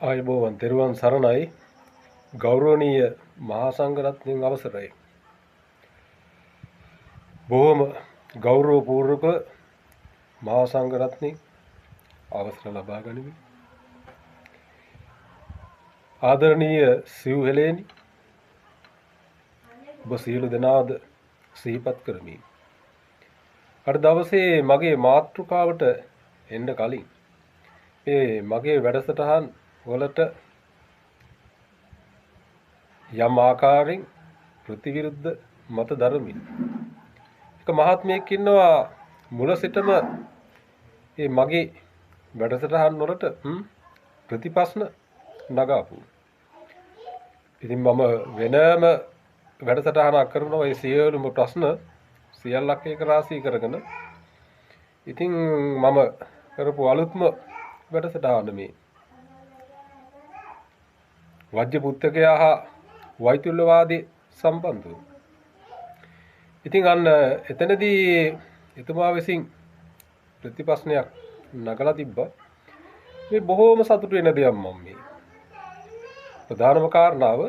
ආයුබෝවන් තෙරුවන් සරණයි. ගෞරවනීය මහා සංඝරත්නයන් අවසරයි. බොහොම ගෞරවපූර්වක මහා සංඝරත්නයන් අවසර ලබා ගනිමි. ආදරණීය සිව් හෙලේනි, ඔබ සියලු දෙනාද සිහිපත් කරමි. අර දවසේ මගේ මාතෘකාවට එන්න කලින් මේ මගේ වැඩසටහන් වලට යම් ආකාරයෙන් ප්‍රතිවිරුද්ධ මත දරමින් එක මහත්මයෙක් ඉන්නවා. මුල සිටම මේ මගේ වැඩසටහන් වලට ප්‍රතිපස්න නගාපු. ඉතින් මම වෙනම වැඩසටහනක් කරනවා ඒ සියලුම ප්‍රශ්න සියල්ලක් ඒක රාශී කරගෙන. ඉතින් මම කරපු අලුත්ම වැඩසටහන මේ වජ්‍ය පුත්තකයා හා වෛතුල්‍යවාදී සම්බන්ධව. ඉතින් අන්න එතනදී එතුමා විසින් ප්‍රතිපස්නයක් නගලා තිබ්බා. මේ බොහෝම සතුටු වෙන දෙයක් මම මේ. ප්‍රධානම කාරණාව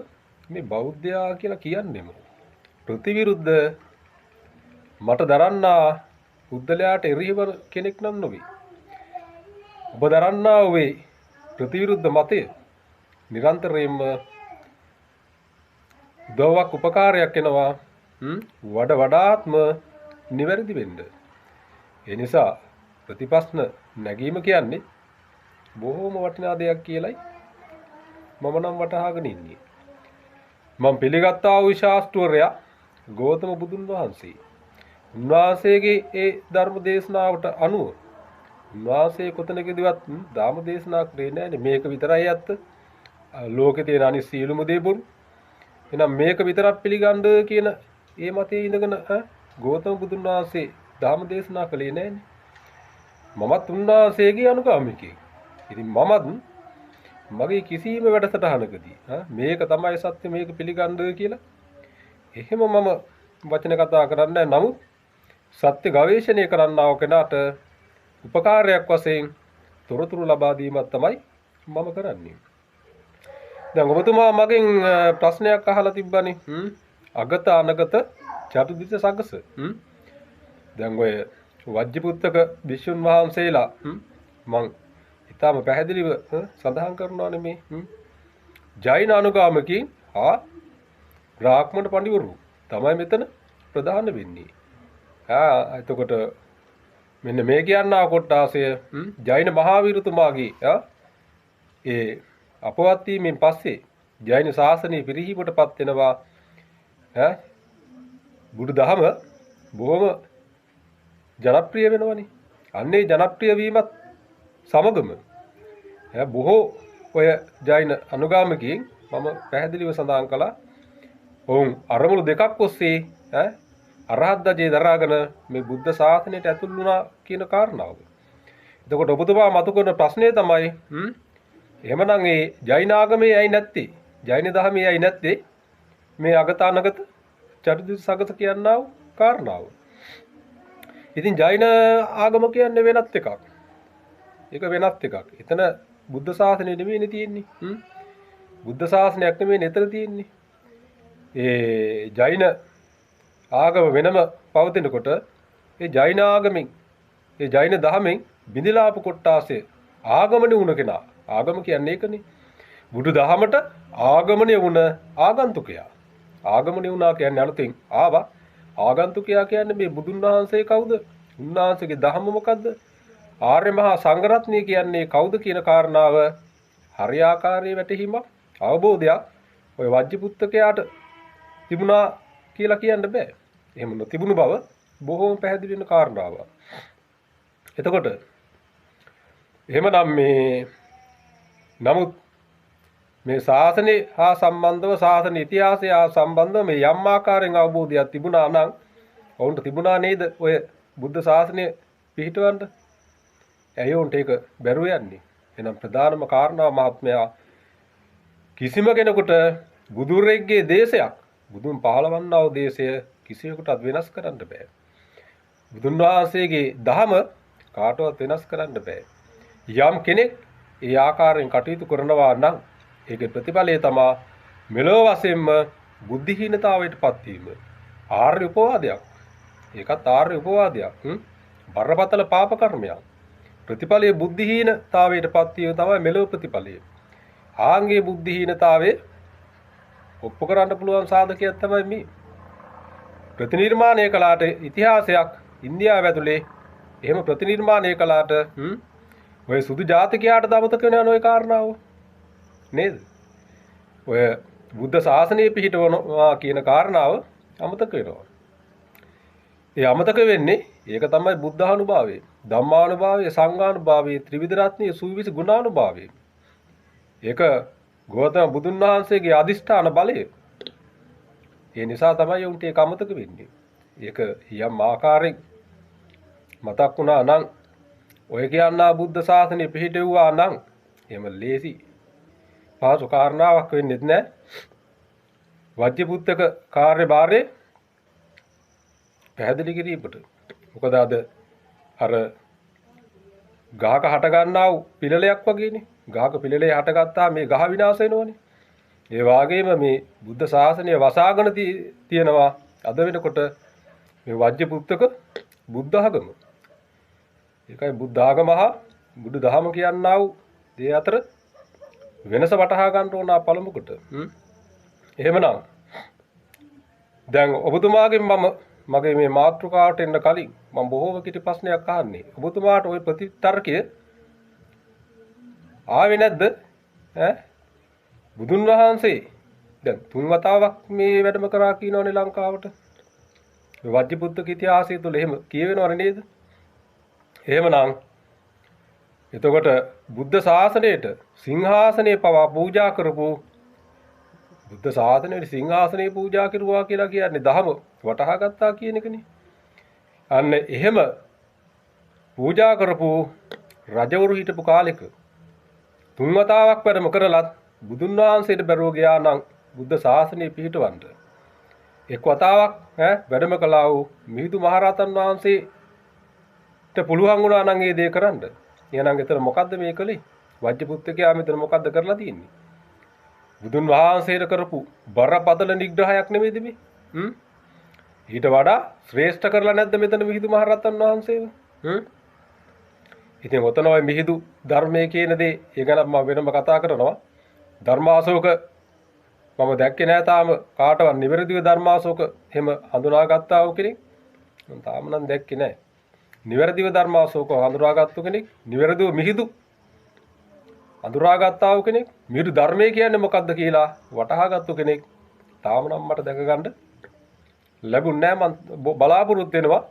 මේ බෞද්ධයා කියලා කියන්නේම ප්‍රතිවිරුද්ධ මට දරන්නා පුද්දලයාට එරෙහිව කෙනෙක් නම් නොවේ. ඔබ දරන්නා වූ ප්‍රතිවිරුද්ධ මතය නිරන්තරයෙන්ම උදව්වක් උපකාරයක් වෙනවා වඩ වඩාත්ම නිවැරදි වෙන්න. ඒ නිසා ප්‍රතිපස්න නැගීම කියන්නේ බොහෝම වටිනා දෙයක් කියලයි මම නම් වටහාගෙන ඉන්නේ. මම පිළිගත්තා වූ ශාස්ත්‍රවරයා ගෞතම බුදුන් වහන්සේ. උන්වහන්සේගේ ඒ ධර්ම දේශනාවට අනුව උන්වහන්සේ කොතනකදීවත් ධර්ම දේශනා කරේ නෑනේ. මේක විතරයි ඇත්ත, ලෝකේ තියෙන අනිත් සියලුම දේ බොරු, එහෙනම් මේක විතරක් පිළිගන්න කියන ඒ මතයේ ඉඳගෙන ගෞතම බුදුන් වහන්සේ ධර්ම දේශනා කළේ නෑනේ. මමත් උන්වහන්සේගේ අනුගාමිකයෙක්. ඉතින් මමත් මගේ කිසිම වැඩසටහනකදී මේක තමයි සත්‍ය, මේක පිළිගන්න කියලා එහෙම මම වචන කතා කරන්නේ නෑ. නමුත් සත්‍ය ගවේෂණය කරන්නා වූ කෙනාට උපකාරයක් වශයෙන් තොරතුරු ලබා දීමක් තමයි මම කරන්නේ. දැන් ඔබතුමා මගෙන් ප්‍රශ්නයක් අහලා තිබ්බනේ. අගත අනගත චතුදිස සගස. දැන් ඔය වජ්ජිපුත්තක භික්ෂුන් වහන්සේලා මං ඉතාම පැහැදිලිව සඳහන් කරනවානේ මේ ජෛන අනුගාමිකයින් හා බ්‍රාහ්මණ පඬිවරු තමයි මෙතන ප්‍රධාන වෙන්නේ. එතකොට මෙන්න මේ කියන්නා කොට්ටාසය ජෛන මහාවීරතුමාගේ ඒ අපවත් වීමෙන් පස්සේ ජෛන ශාසනය පිරිහීමටපත් වෙනවා. බුදු දහම බොහොම ජනප්‍රිය වෙනවනේ. අන්නේ ජනප්‍රිය වීමත් සමගම බොහෝ ඔය ජෛන අනුගාමිකයින් මම පැහැදිලිව සඳහන් කළා, ඔවුන් අරමුණු දෙකක් ඔස්සේ අරහත් ධජය දරාගෙන මේ බුද්ධ ශාසනයට ඇතුල් වුණා කියන කාරණාව. එතකොට ඔබතුමා මතු කරන ප්‍රශ්නය තමයි, එහෙමනම් ඒ ජෛන ආගමේ ඇයි නැත්තේ, ජෛන දහමේ ඇයි නැත්තේ මේ අගත අනගත චතුදිස සගත කියනා වූ කාරණාව? ඉතින් ජෛන ආගම කියන්නේ වෙනත් එකක්. ඒක වෙනත් එකක්. එතන බුද්ධ ශාසනය නෙමෙයිනේ තියෙන්නේ. බුද්ධ ශාසනයක් නෙමෙයිනේ එතන තියෙන්නේ. ඒ ජෛන ආගම වෙනම පවතිනකොට ඒ ජෛන ආගමෙන්, ඒ ජෛන දහමෙන් බිඳිලා ආපු කොට්ටාසය ආගමනේ වුණ කෙනා. ආගම කියන්නේ ඒකනේ. බුදු දහමට ආගමනය වුණ ආගන්තුකයා. ආගමනය වුණා කියන්නේ අලුතෙන් ආවා. ආගන්තුකයා කියන්නේ මේ බුදුන් වහන්සේ කවුද? උන්වහන්සේගේ දහම මොකද්ද? ආර්ය මහා සංඝරත්නය කියන්නේ කවුද කියන කාරණාව හරියාකාරයේ වැටහීමක්, අවබෝධයක් ඔය වජ්ජිපුත්තකයාට තිබුණා කියලා කියන්න බෑ. එහෙම නොතිබුණු බව බොහෝම පැහැදිලි වෙන කාරණාවක්. එතකොට එහෙමනම් මේ නමුත් මේ ශාසනය හා සම්බන්ධව, ශාසන ඉතිහාසය හා සම්බන්ධව මේ යම් ආකාරයෙන් අවබෝධයක් තිබුණා නම් ඔවුන්ට තිබුණා නේද ඔය බුද්ධ ශාසනය පිහිටවන්න? ඇයි ඔවුන්ට ඒක බැරුව යන්නේ? එහෙනම් ප්‍රධානම කාරණාව මහත්මයා, කිසිම කෙනෙකුට බුදුරෙක්ගේ දේශයක්, බුදුන් පහළවන්නා වූ දේශය කිසිවෙකුටත් වෙනස් කරන්න බෑ. බුදුන් වහන්සේගේ දහම කාටවත් වෙනස් කරන්න බෑ. යම් කෙනෙක් ඒ ආකාරයෙන් කටයුතු කරනවා නම් ඒකේ ප්‍රතිඵලය තමා මෙලොව වශයෙන්ම බුද්ධිහීනතාවයට පත්වීම. ආර්ය උපවාදයක්. ඒකත් ආර්ය උපවාදයක්. බරපතල පාප කර්මයක්. ප්‍රතිඵලයේ බුද්ධිහීනතාවයට පත්වීම තමයි මෙලොව ප්‍රතිඵලය. ආන්ගේ බුද්ධිහීනතාවයේ ඔප්පු කරන්න පුළුවන් සාධකයක් තමයි මේ. ප්‍රතිනිර්මාණය කළාට ඉතිහාසයක් ඉන්දියාව ඇතුලේ එහෙම ප්‍රතිනිර්මාණය කළාට ඔය සුදු ජාතිකයාට අමතක වෙනවා ඔය කාරණාව නේද? ඔය බුද්ධ ශාසනය පිහිටවනවා කියන කාරණාව අමතක වෙනවා. ඒ අමතක වෙන්නේ ඒක තමයි බුද්ධානුභාවය, ධම්මානුභාවය, සංඝානුභාවය, ත්‍රිවිධ රත්නයේ සුවිසි ගුණානුභාවය. ඒක ගෞතම බුදුන් වහන්සේගේ අදිෂ්ඨාන බලය. ඒ නිසා තමයි උන්ට ඒක අමතක වෙන්නේ. ඒක යම් ආකාරයෙන් මතක් වුණා නම් ඔය කියන්නා බුද්ධ ශාසනය පිහිටෙව්වා නම් එහෙම ලේසි පහසු කාරණාවක් වෙන්නේ නැහැ. වජ්ජපුත්තක කාර්යභාරය පැහැදිලි කිරීමට. මොකද අද අර ගහක හට ගන්නා වූ පිළලයක් වගේනේ. ගහක පිළලේ හටගත්තා මේ ගහ විනාශ වෙනවනේ. ඒ වාගේම මේ බුද්ධ ශාසනය වසාගෙන තියෙනවා අද වෙනකොට මේ වජ්ජපුත්තක බුද්ධ ආගම. ඒකයි බුද්ධ ආගම හා බුදු දහම කියන්නා වූ දේ අතර වෙනස වටහා ගන්න ඕන පළමුකොට. එහෙමනම් දැන් ඔබතුමාගෙන් මම මගේ මේ මාතෘකාවට එන්න කලින් මම බොහෝම කිටි ප්‍රශ්නයක් අහන්නේ. ඔබතුමාට ওই ප්‍රතිතර්කය ආවේ නැද්ද? ඈ බුදුන් වහන්සේ දැන් තුන් වතාවක් මේ වැඩම කරා කියනවනේ ලංකාවට. වජ්ජපුත්තක ඉතිහාසය තුළ එහෙම කියවෙනවනේ නේද? එහෙමනම් එතකොට බුද්ධ ශාසනයට සිංහාසනය පවා පූජා කරපු බුද්ධ ශාසනයට සිංහාසනය පූජා කරුවා කියලා කියන්නේ දහම වටහා ගත්තා කියන එකනේ. අන්න එහෙම පූජා කරපු රජවරු හිටපු කාලෙක තුන් වතාවක් වැඩම කරලත් බුදුන් වහන්සේට බැරුව ගියා නම් බුද්ධ ශාසනය පිහිටවන්න. එක් වතාවක් වැඩම කළා වූ මිහිඳු මහරහතන් වහන්සේට පුළුවන් වුණා නම් ඒ දේ කරන්න. එහෙනම් එතන මොකද්ද මේ කළේ? වජ්ජපුත්තකයා මෙතන මොකද්ද කරලා තියෙන්නේ? බුදුන් වහන්සේට කරපු බරපතල නිග්‍රහයක් නෙමෙයිද මේ? ඊට වඩා ශ්‍රේෂ්ඨ කරලා නැද්ද මෙතන මිහිඳු මහරහතන් වහන්සේව? ඉතින් ඔතන ඔය මිහිඳු ධර්මයේ කියන දේ ඒ ගැන මම වෙනම කතා කරනවා. ධර්මාශෝක මම දැක්කේ නෑ තාම කාටවත් නිවැරදිව ධර්මාශෝක එහෙම හඳුනාගත්තා වූ කෙනෙක් මම තාම නම් දැක්කේ නෑ. නිවැරදිව ධර්මාශෝක හඳුනාගත්තු කෙනෙක්, නිවැරදිව මිහිඳු හඳුනාගත්තා වූ කෙනෙක්, මිහිඳු ධර්මයේ කියන්නේ මොකද්ද කියලා වටහාගත්තු කෙනෙක් තාම නම් මට දැක ගන්න ලැබුණ නෑ. මම බලාපොරොත්තු වෙනවා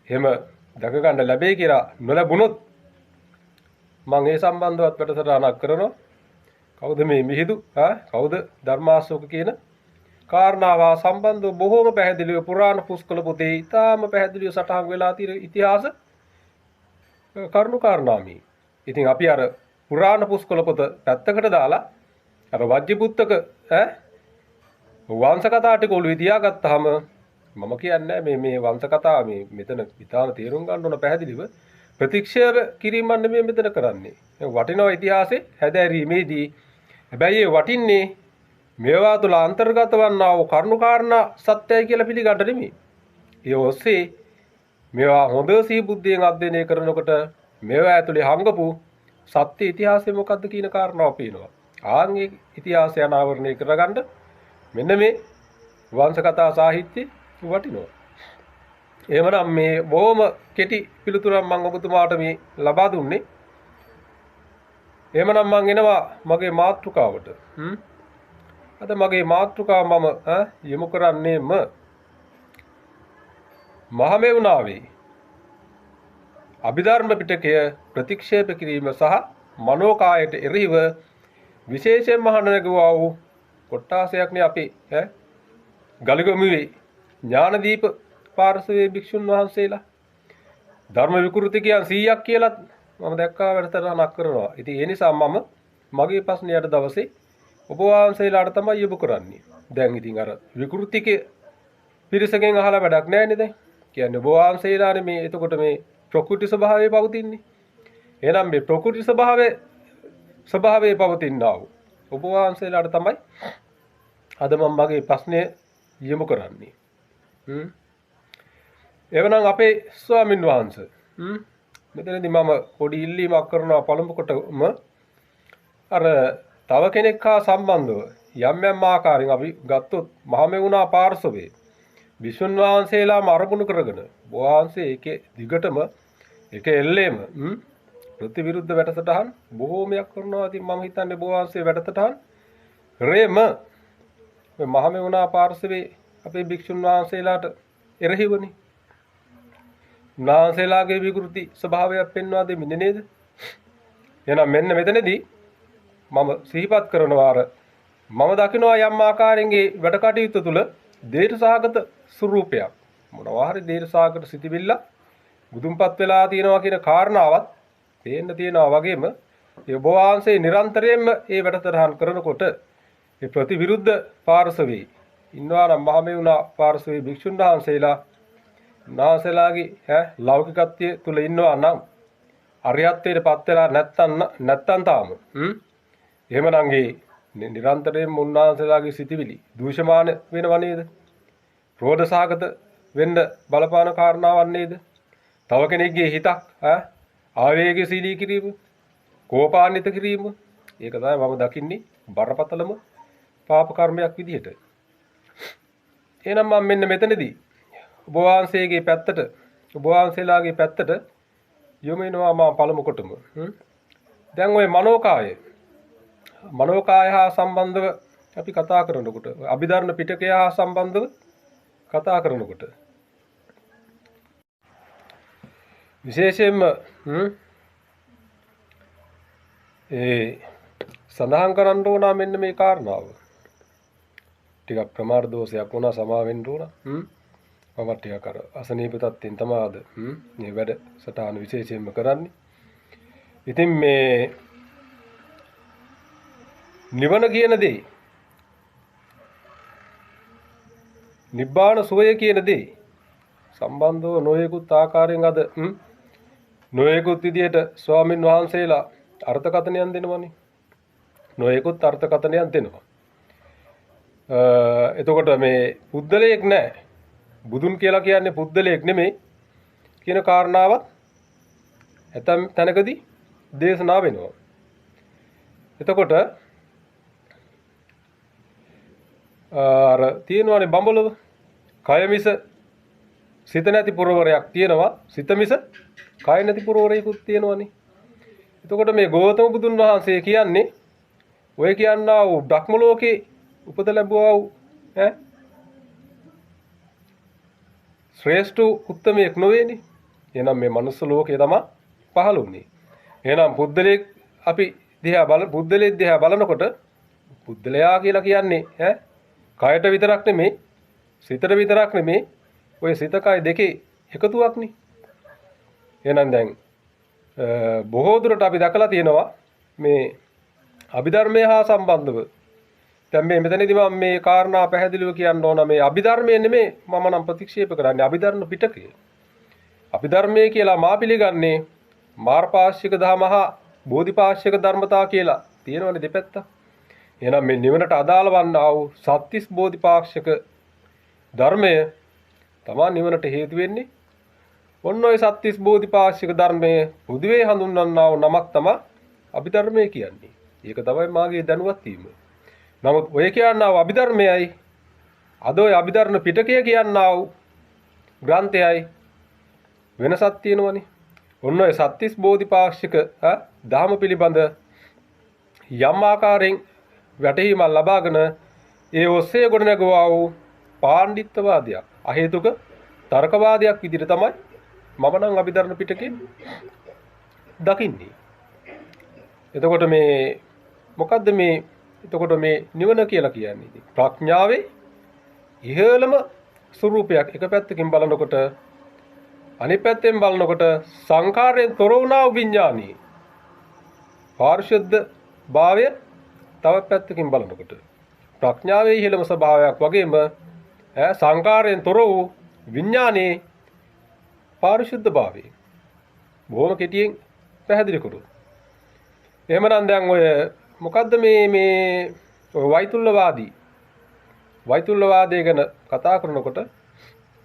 එහෙම දැක ගන්න ලැබෙයි කියලා. නොලැබුණොත් මම ඒ සම්බන්ධවත් වැඩසටහනක් කරනවා. කවුද මේ මිහිඳු කවුද ධර්මාශෝක කියන කාරණාව සම්බන්ධව බොහෝම පැහැදිලිව පුරාණ පුස්කොළ පොතේ ඉතාම පැහැදිලිව සටහන් වෙලා තියෙන ඉතිහාස කරුණු කාරණා මේ. ඉතින් අපි අර පුරාණ පුස්කොළ පොත පැත්තකට දාලා අර වජ්ජපුත්තක වංශ කතා ටික ඔළුවේ තියාගත්තාම මම කියන්නේ මේ මේ වංශ කතා මේ මෙතන ඉතාම තේරුම් ගන්න ඕන පැහැදිලිව ප්‍රතික්ෂේප කිරීමක් නෙමෙයි මෙතන කරන්නේ. වටිනවා ඉතිහාසේ හැදෑරීමේදී. හැබැයි ඒ වටින්නේ මේවා තුළ අන්තර්ගත වන්නා වූ කරුණු කාරණා සත්‍යයි කියලා පිළිගන්න නෙමෙයි. ඒ ඔස්සේ මේවා හොඳ සිහි බුද්ධියෙන් අධ්‍යයනය කරනකොට මේවා ඇතුලේ හංගපු සත්‍ය ඉතිහාසය මොකද්ද කියන කාරණාව පේනවා. ආන් ඒ ඉතිහාසය අනාවරණය කරගන්න මෙන්න මේ වංශ කතා සාහිත්‍ය වටිනවා. එහෙමනම් මේ බොහොම කෙටි පිළිතුරක් මම ඔබතුමාට මේ ලබා දුන්නේ. එහෙමනම් මං එනවා මගේ මාතෘකාවට. අද මගේ මාතෘකාව මම යොමු කරන්නේම මහමෙවුනාවේ අභිධර්ම පිටකය ප්‍රතික්ෂේප කිරීම සහ මනෝකායට එරෙහිව විශේෂයෙන්ම හඬ නැගුවා වූ කොට්ටාසයක් නේ අපේ ගලිගමුවේ ඥානදීප පාර්ශවයේ භික්ෂුන් වහන්සේලා ධර්ම විකෘතිකයන් 100ක් කියලත් මම දැක්කා වැඩසටහනක් කරනවා. ඉතින් ඒ නිසා මම මගේ ප්‍රශ්නයට දවසේ ඔබ වහන්සේලාට තමයි යොමු කරන්නේ. දැන් ඉතින් අර විකෘතික පිරිසගෙන් අහලා වැඩක් නෑ නේද? කියන්නේ ඔබ වහන්සේලානේ මේ එතකොට මේ ප්‍රකෘති ස්වභාවයේ පවතින්නේ. එහෙනම් මේ ප්‍රකෘති ස්වභාවයේ පවතිනා වූ ඔබ වහන්සේලාට තමයි අද මම මගේ ප්‍රශ්නය යොමු කරන්නේ. එවනම් අපේ ස්වාමින් වහන්සේ මෙතනදී මම පොඩි ඉල්ලීමක් කරනවා. පළමු කොටම අර තව කෙනෙක් හා සම්බන්ධව යම් යම් ආකාරයෙන් අපි ගත්තොත් මහමෙවුනා පාර්ශවයේ විසුන් වහන්සේලාම අරමුණු කරගෙන වහන්සේ ඒකේ දිගටම එක එල්ලේම ප්‍රතිවිරුද්ධ වැඩසටහන් බොහෝමයක් කරනවා. ඉතින් මම හිතන්නේ වහන්සේ වැඩසටහන් කරේම මේ මහමෙවුනා පාර්ශවයේ අපේ භික්ෂුන් වහන්සේලාට එරෙහිවනේ. උන්වහන්සේලාගේ විකෘති ස්වභාවයක් පෙන්වා දෙමින් නේද? එහෙනම් මෙන්න මෙතනදී මම සිහිපත් කරනවා අර මම දකිනවා යම් ආකාරයෙන් ඒ වැඩ කටයුතු තුළ දේශසහගත ස්වරූපයක් මොනවා හරි දේශසහගත සිතිවිල්ල මුදුන්පත් වෙලා තියෙනවා කියන කාරණාවත් පේන්න තියෙනවා වගේම ඒ ඔබ වහන්සේ නිරන්තරයෙන්ම ඒ වැඩසටහන් කරනකොට ඒ ප්‍රතිවිරුද්ධ පාර්ශවයේ ඉන්නවා නම් මහමෙවුනා පාර්ශවයේ භික්ෂුන් වහන්සේලා උන්වහන්සේලාගේ ලෞකිකත්වයේ තුල ඉන්නවා නම් අරියත්වයට පත් වෙලා නැත්තම් තාම එහෙමනම් ඒ නිරන්තරයෙන්ම උන්වහන්සේලාගේ සිතිවිලි දූෂමාන වෙනව නේද? ක්‍රෝධ සහගත වෙන්න බලපාන කාරණාවක් නේද? තව කෙනෙක්ගේ හිතක් ආවේගශීලී කිරීම, කෝපාන්විත කිරීම, ඒක තමයි මම දකින්නේ බරපතලම පාප කර්මයක් විදිහට. එහෙනම් මම මෙන්න මෙතනදී ඔබ වහන්සේගේ පැත්තට, ඔබ වහන්සේලාගේ පැත්තට යොමු වෙනවා මම පළමු කොටම. දැන් ওই මනෝකාය හා සම්බන්ධව අපි කතා කරනකොට, අභිධර්ම පිටකය හා සම්බන්ධව කතා කරනකොට විශේෂයෙන්ම ඒ සඳහන් කරන්න ඕන මෙන්න මේ කාරණාව. ටිකක් ප්‍රමාද දෝෂයක් වුණා, සමා වෙන්න ඕන. මම ටිකක් අර අසනීප තත්ත්වෙන් තමයි අද මේ වැඩ සටහන විශේෂයෙන්ම කරන්නේ. ඉතින් මේ නිවන කියන දේ, නිබ්බාන සුවය කියන දේ සම්බන්ධව නොයෙකුත් ආකාරයෙන් අද නොයෙකුත් විදියට ස්වාමින් වහන්සේලා අර්ථකථනයන් දෙනවනේ. නොයෙකුත් අර්ථකථනයන් දෙනවා. එතකොට මේ පුද්දලයෙක් නෑ, බුදුන් කියලා කියන්නේ පුද්දලයෙක් නෙමෙයි කියන කාරණාවත් ඇතම් තැනකදී දේශනා වෙනවා. එතකොට අර තියෙනවානේ බඹලව, කය මිස සිත නැති පුරවරයක් තියෙනවා, සිත මිස කය නැති පුරවරයකුත් තියෙනවානේ. එතකොට මේ ගෞතම බුදුන් වහන්සේ කියන්නේ ඔය කියන්නා වූ බ්‍රහ්ම ලෝකේ උපත ලැබුවා වූ ශ්‍රේෂ්ඨ උත්තමයෙක් නොවේනේ. එහෙනම් මේ මනුස්ස ලෝකේ තමයි පහළ වුණේ. එහෙනම් පුද්දලෙක් අපි දිහා පුද්දලෙක් දිහා බලනකොට පුද්දලයා කියලා කියන්නේ කයට විතරක් නෙමෙයි, සිතට විතරක් නෙමෙයි, ඔය සිත කය දෙකේ එකතුවක් නේ. එහෙනම් දැන් බොහෝ දුරට අපි දැකලා තියෙනවා මේ අභිධර්මය හා සම්බන්ධව. දැන් මේ මෙතනදී මම මේ කාරණා පැහැදිලිව කියන්න ඕන, මේ අභිධර්මය නෙමෙයි මම නම් ප්‍රතික්ෂේප කරන්නේ, අභිධර්ම පිටකය. අභිධර්මය කියලා මා පිළිගන්නේ මාර්ගපාක්ෂික දහම හා බෝධිපාක්ෂික ධර්මතා කියලා තියෙනවනේ දෙපැත්ත. එහෙනම් මේ නිවනට අදාළ වන්නා වූ සත්‍තිස් බෝධිපාක්ෂික ධර්මය තමා නිවනට හේතු වෙන්නේ. ඔන්න ඔය සත්‍තිස් බෝධිපාක්ෂික ධර්මයේ පොදුවේ හඳුන්වන්නා වූ නමක් තමා අභිධර්මය කියන්නේ. ඒක තමයි මාගේ දැනුවත් වීම. නමුත් ඔය කියන්නා වූ අභිධර්මයයි අද ඔය අභිධර්ම පිටකය කියන්නා වූ ග්‍රන්ථයයි වෙනසක් තියෙනවනේ. ඔන්න ඔය සත්‍තිස් බෝධිපාක්ෂික දහම පිළිබඳ යම් ආකාරයෙන් වැටහීමක් ලබාගෙන ඒ ඔස්සේ ගොඩනැගුවා වූ පාණ්ඩිත්වවාදයක්, අහේතුක තර්කවාදයක් විදිහට තමයි මම නම් අභිධර්ම පිටකේ දකින්නේ. එතකොට මේ මොකද්ද මේ එතකොට මේ නිවන කියලා කියන්නේ? ඉතින් ප්‍රඥාවේ ඉහළම ස්වරූපයක් එක පැත්තකින් බලනකොට, අනිත් පැත්තෙන් බලනකොට සංඛාරයෙන් තොර වුණා වූ විඥානී පාරිශුද්ධ භාවය තවත් පැත්තකින් බලනකොට ප්‍රඥාවේ ඉහළම ස්වභාවයක් වගේම සංඛාරයෙන් තොර වූ විඥානයේ පාරිශුද්ධ භාවය. බොහොම කෙටියෙන් පැහැදිලි කරුවොත්. එහෙමනම් දැන් ඔය මොකද්ද මේ මේ ඔය වෛතුල්‍යවාදී වෛතුල්‍යවාදය ගැන කතා කරනකොට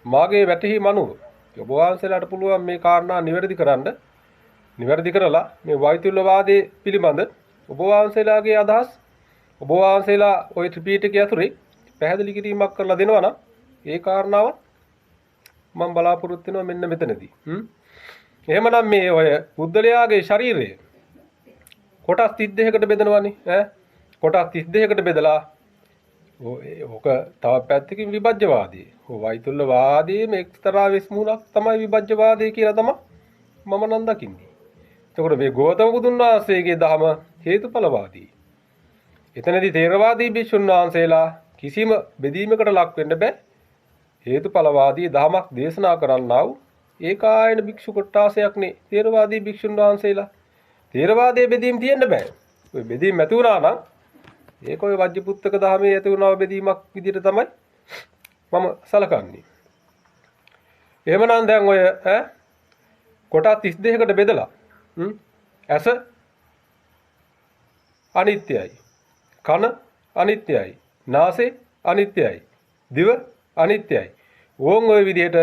මාගේ වැටහීම අනුව ඔබ වහන්සේලාට පුළුවන් මේ කාරණා නිවැරදි කරන්න. නිවැරදි කරලා මේ වෛතුල්‍යවාදයේ පිළිබඳ ඔබ වහන්සේලාගේ අදහස් ඔබ වහන්සේලා ඔය ත්‍රිපිටකය ඇතුලේ පැහැදිලි කිරීමක් කරලා දෙනවා නම් ඒ කාරණාව මම බලාපොරොත්තු වෙනවා මෙන්න මෙතනදී. එහෙමනම් මේ ඔය පුද්ගලයාගේ ශරීරය කොටස් 32කට බෙදනවනේ ඈ. කොටස් 32කට බෙදලා ඕක තව පැත්තකින් විභජ්‍යවාදී. ඔය වෛතුල්‍යවාදී මේ එක්තරා වෙස්මුණක් තමයි විභජ්‍යවාදී කියලා තමයි මම නම් දකින්නේ. එතකොට මේ ගෞතම බුදුන් වහන්සේගේ දහම හේතුඵලවාදී. එතනදී තේරවාදී භික්ෂුන් වහන්සේලා කිසිම බෙදීමකට ලක් වෙන්න බෑ. හේතුඵලවාදී දහමක් දේශනා කරන්නා වූ ඒකායන භික්ෂු කොට්ටාසයක් නේ තේරවාදී භික්ෂුන් වහන්සේලා. තේරවාදයේ බෙදීම් තියෙන්න බෑ. ඔය බෙදීම් ඇති වුණා නම් ඒක ඔය වජ්ජපුත්තක දහමේ ඇති වුණා බෙදීමක් විදිහට තමයි මම සලකන්නේ. එහෙමනම් දැන් ඔය ඈ කොටස් 32කට බෙදලා ඇස අනිත්‍යයි, කන අනිත්‍යයි, නාසය අනිත්‍යයි, දිව අනිත්‍යයි. ඕන් ඔය විදිහට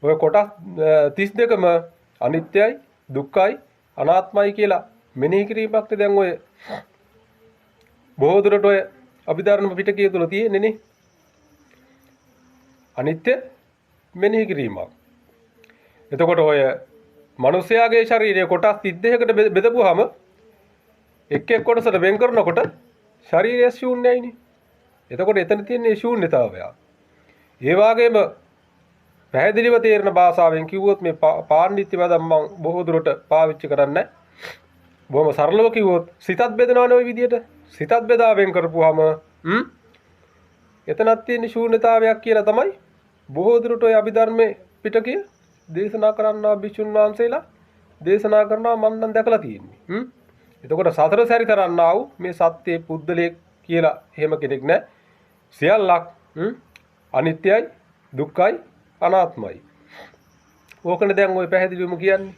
ඔය කොටස් 32ම අනිත්‍යයි, දුක්ඛයි, අනාත්මයි කියලා මෙනෙහි කිරීමක් නේ දැන් ඔය බොහෝ දුරට ඔය අභිධර්ම පිටකය තුල තියෙන්නේ නේ. අනිත්‍ය මෙනෙහි කිරීමක්. එතකොට ඔය මිනිස්යාගේ ශරීරය කොටස් 32කට බෙදපුවාම එක් එක් කොටසට වෙන් කරනකොට ශරීරය ශූන්‍යයිනේ. එතකොට එතන තියෙන්නේ ශූන්‍යතාවය. ඒ වගේම පැහැදිලිව තේරෙන භාෂාවෙන් කිව්වොත් මේ පාණ්ඩිත්‍ය පදම් මම බොහෝ දුරට පාවිච්චි කරන්නේ. බොහොම සරලව කිව්වොත් සිතත් බෙදනවනේ ඔය විදියට. සිතත් බෙදා වෙන් කරපුවාම එතනක් තියෙන ශූන්‍යතාවයක් කියලා තමයි බොහෝ දුරට ඔය අභිධර්මයේ පිටකය දේශනා කරන්නා භික්ෂුන් වහන්සේලා දේශනා කරනවා මම නම් දැකලා තියෙන්නේ. එතකොට සතර සැරිතරන්නා වූ මේ සත්‍යයේ පුද්දලයක් කියලා එහෙම කෙනෙක් නෑ. සියල්ලක් අනිත්‍යයි, දුක්ඛයි, අනාත්මයි. ඕකනේ දැන් ඔය පැහැදිලිවම කියන්නේ.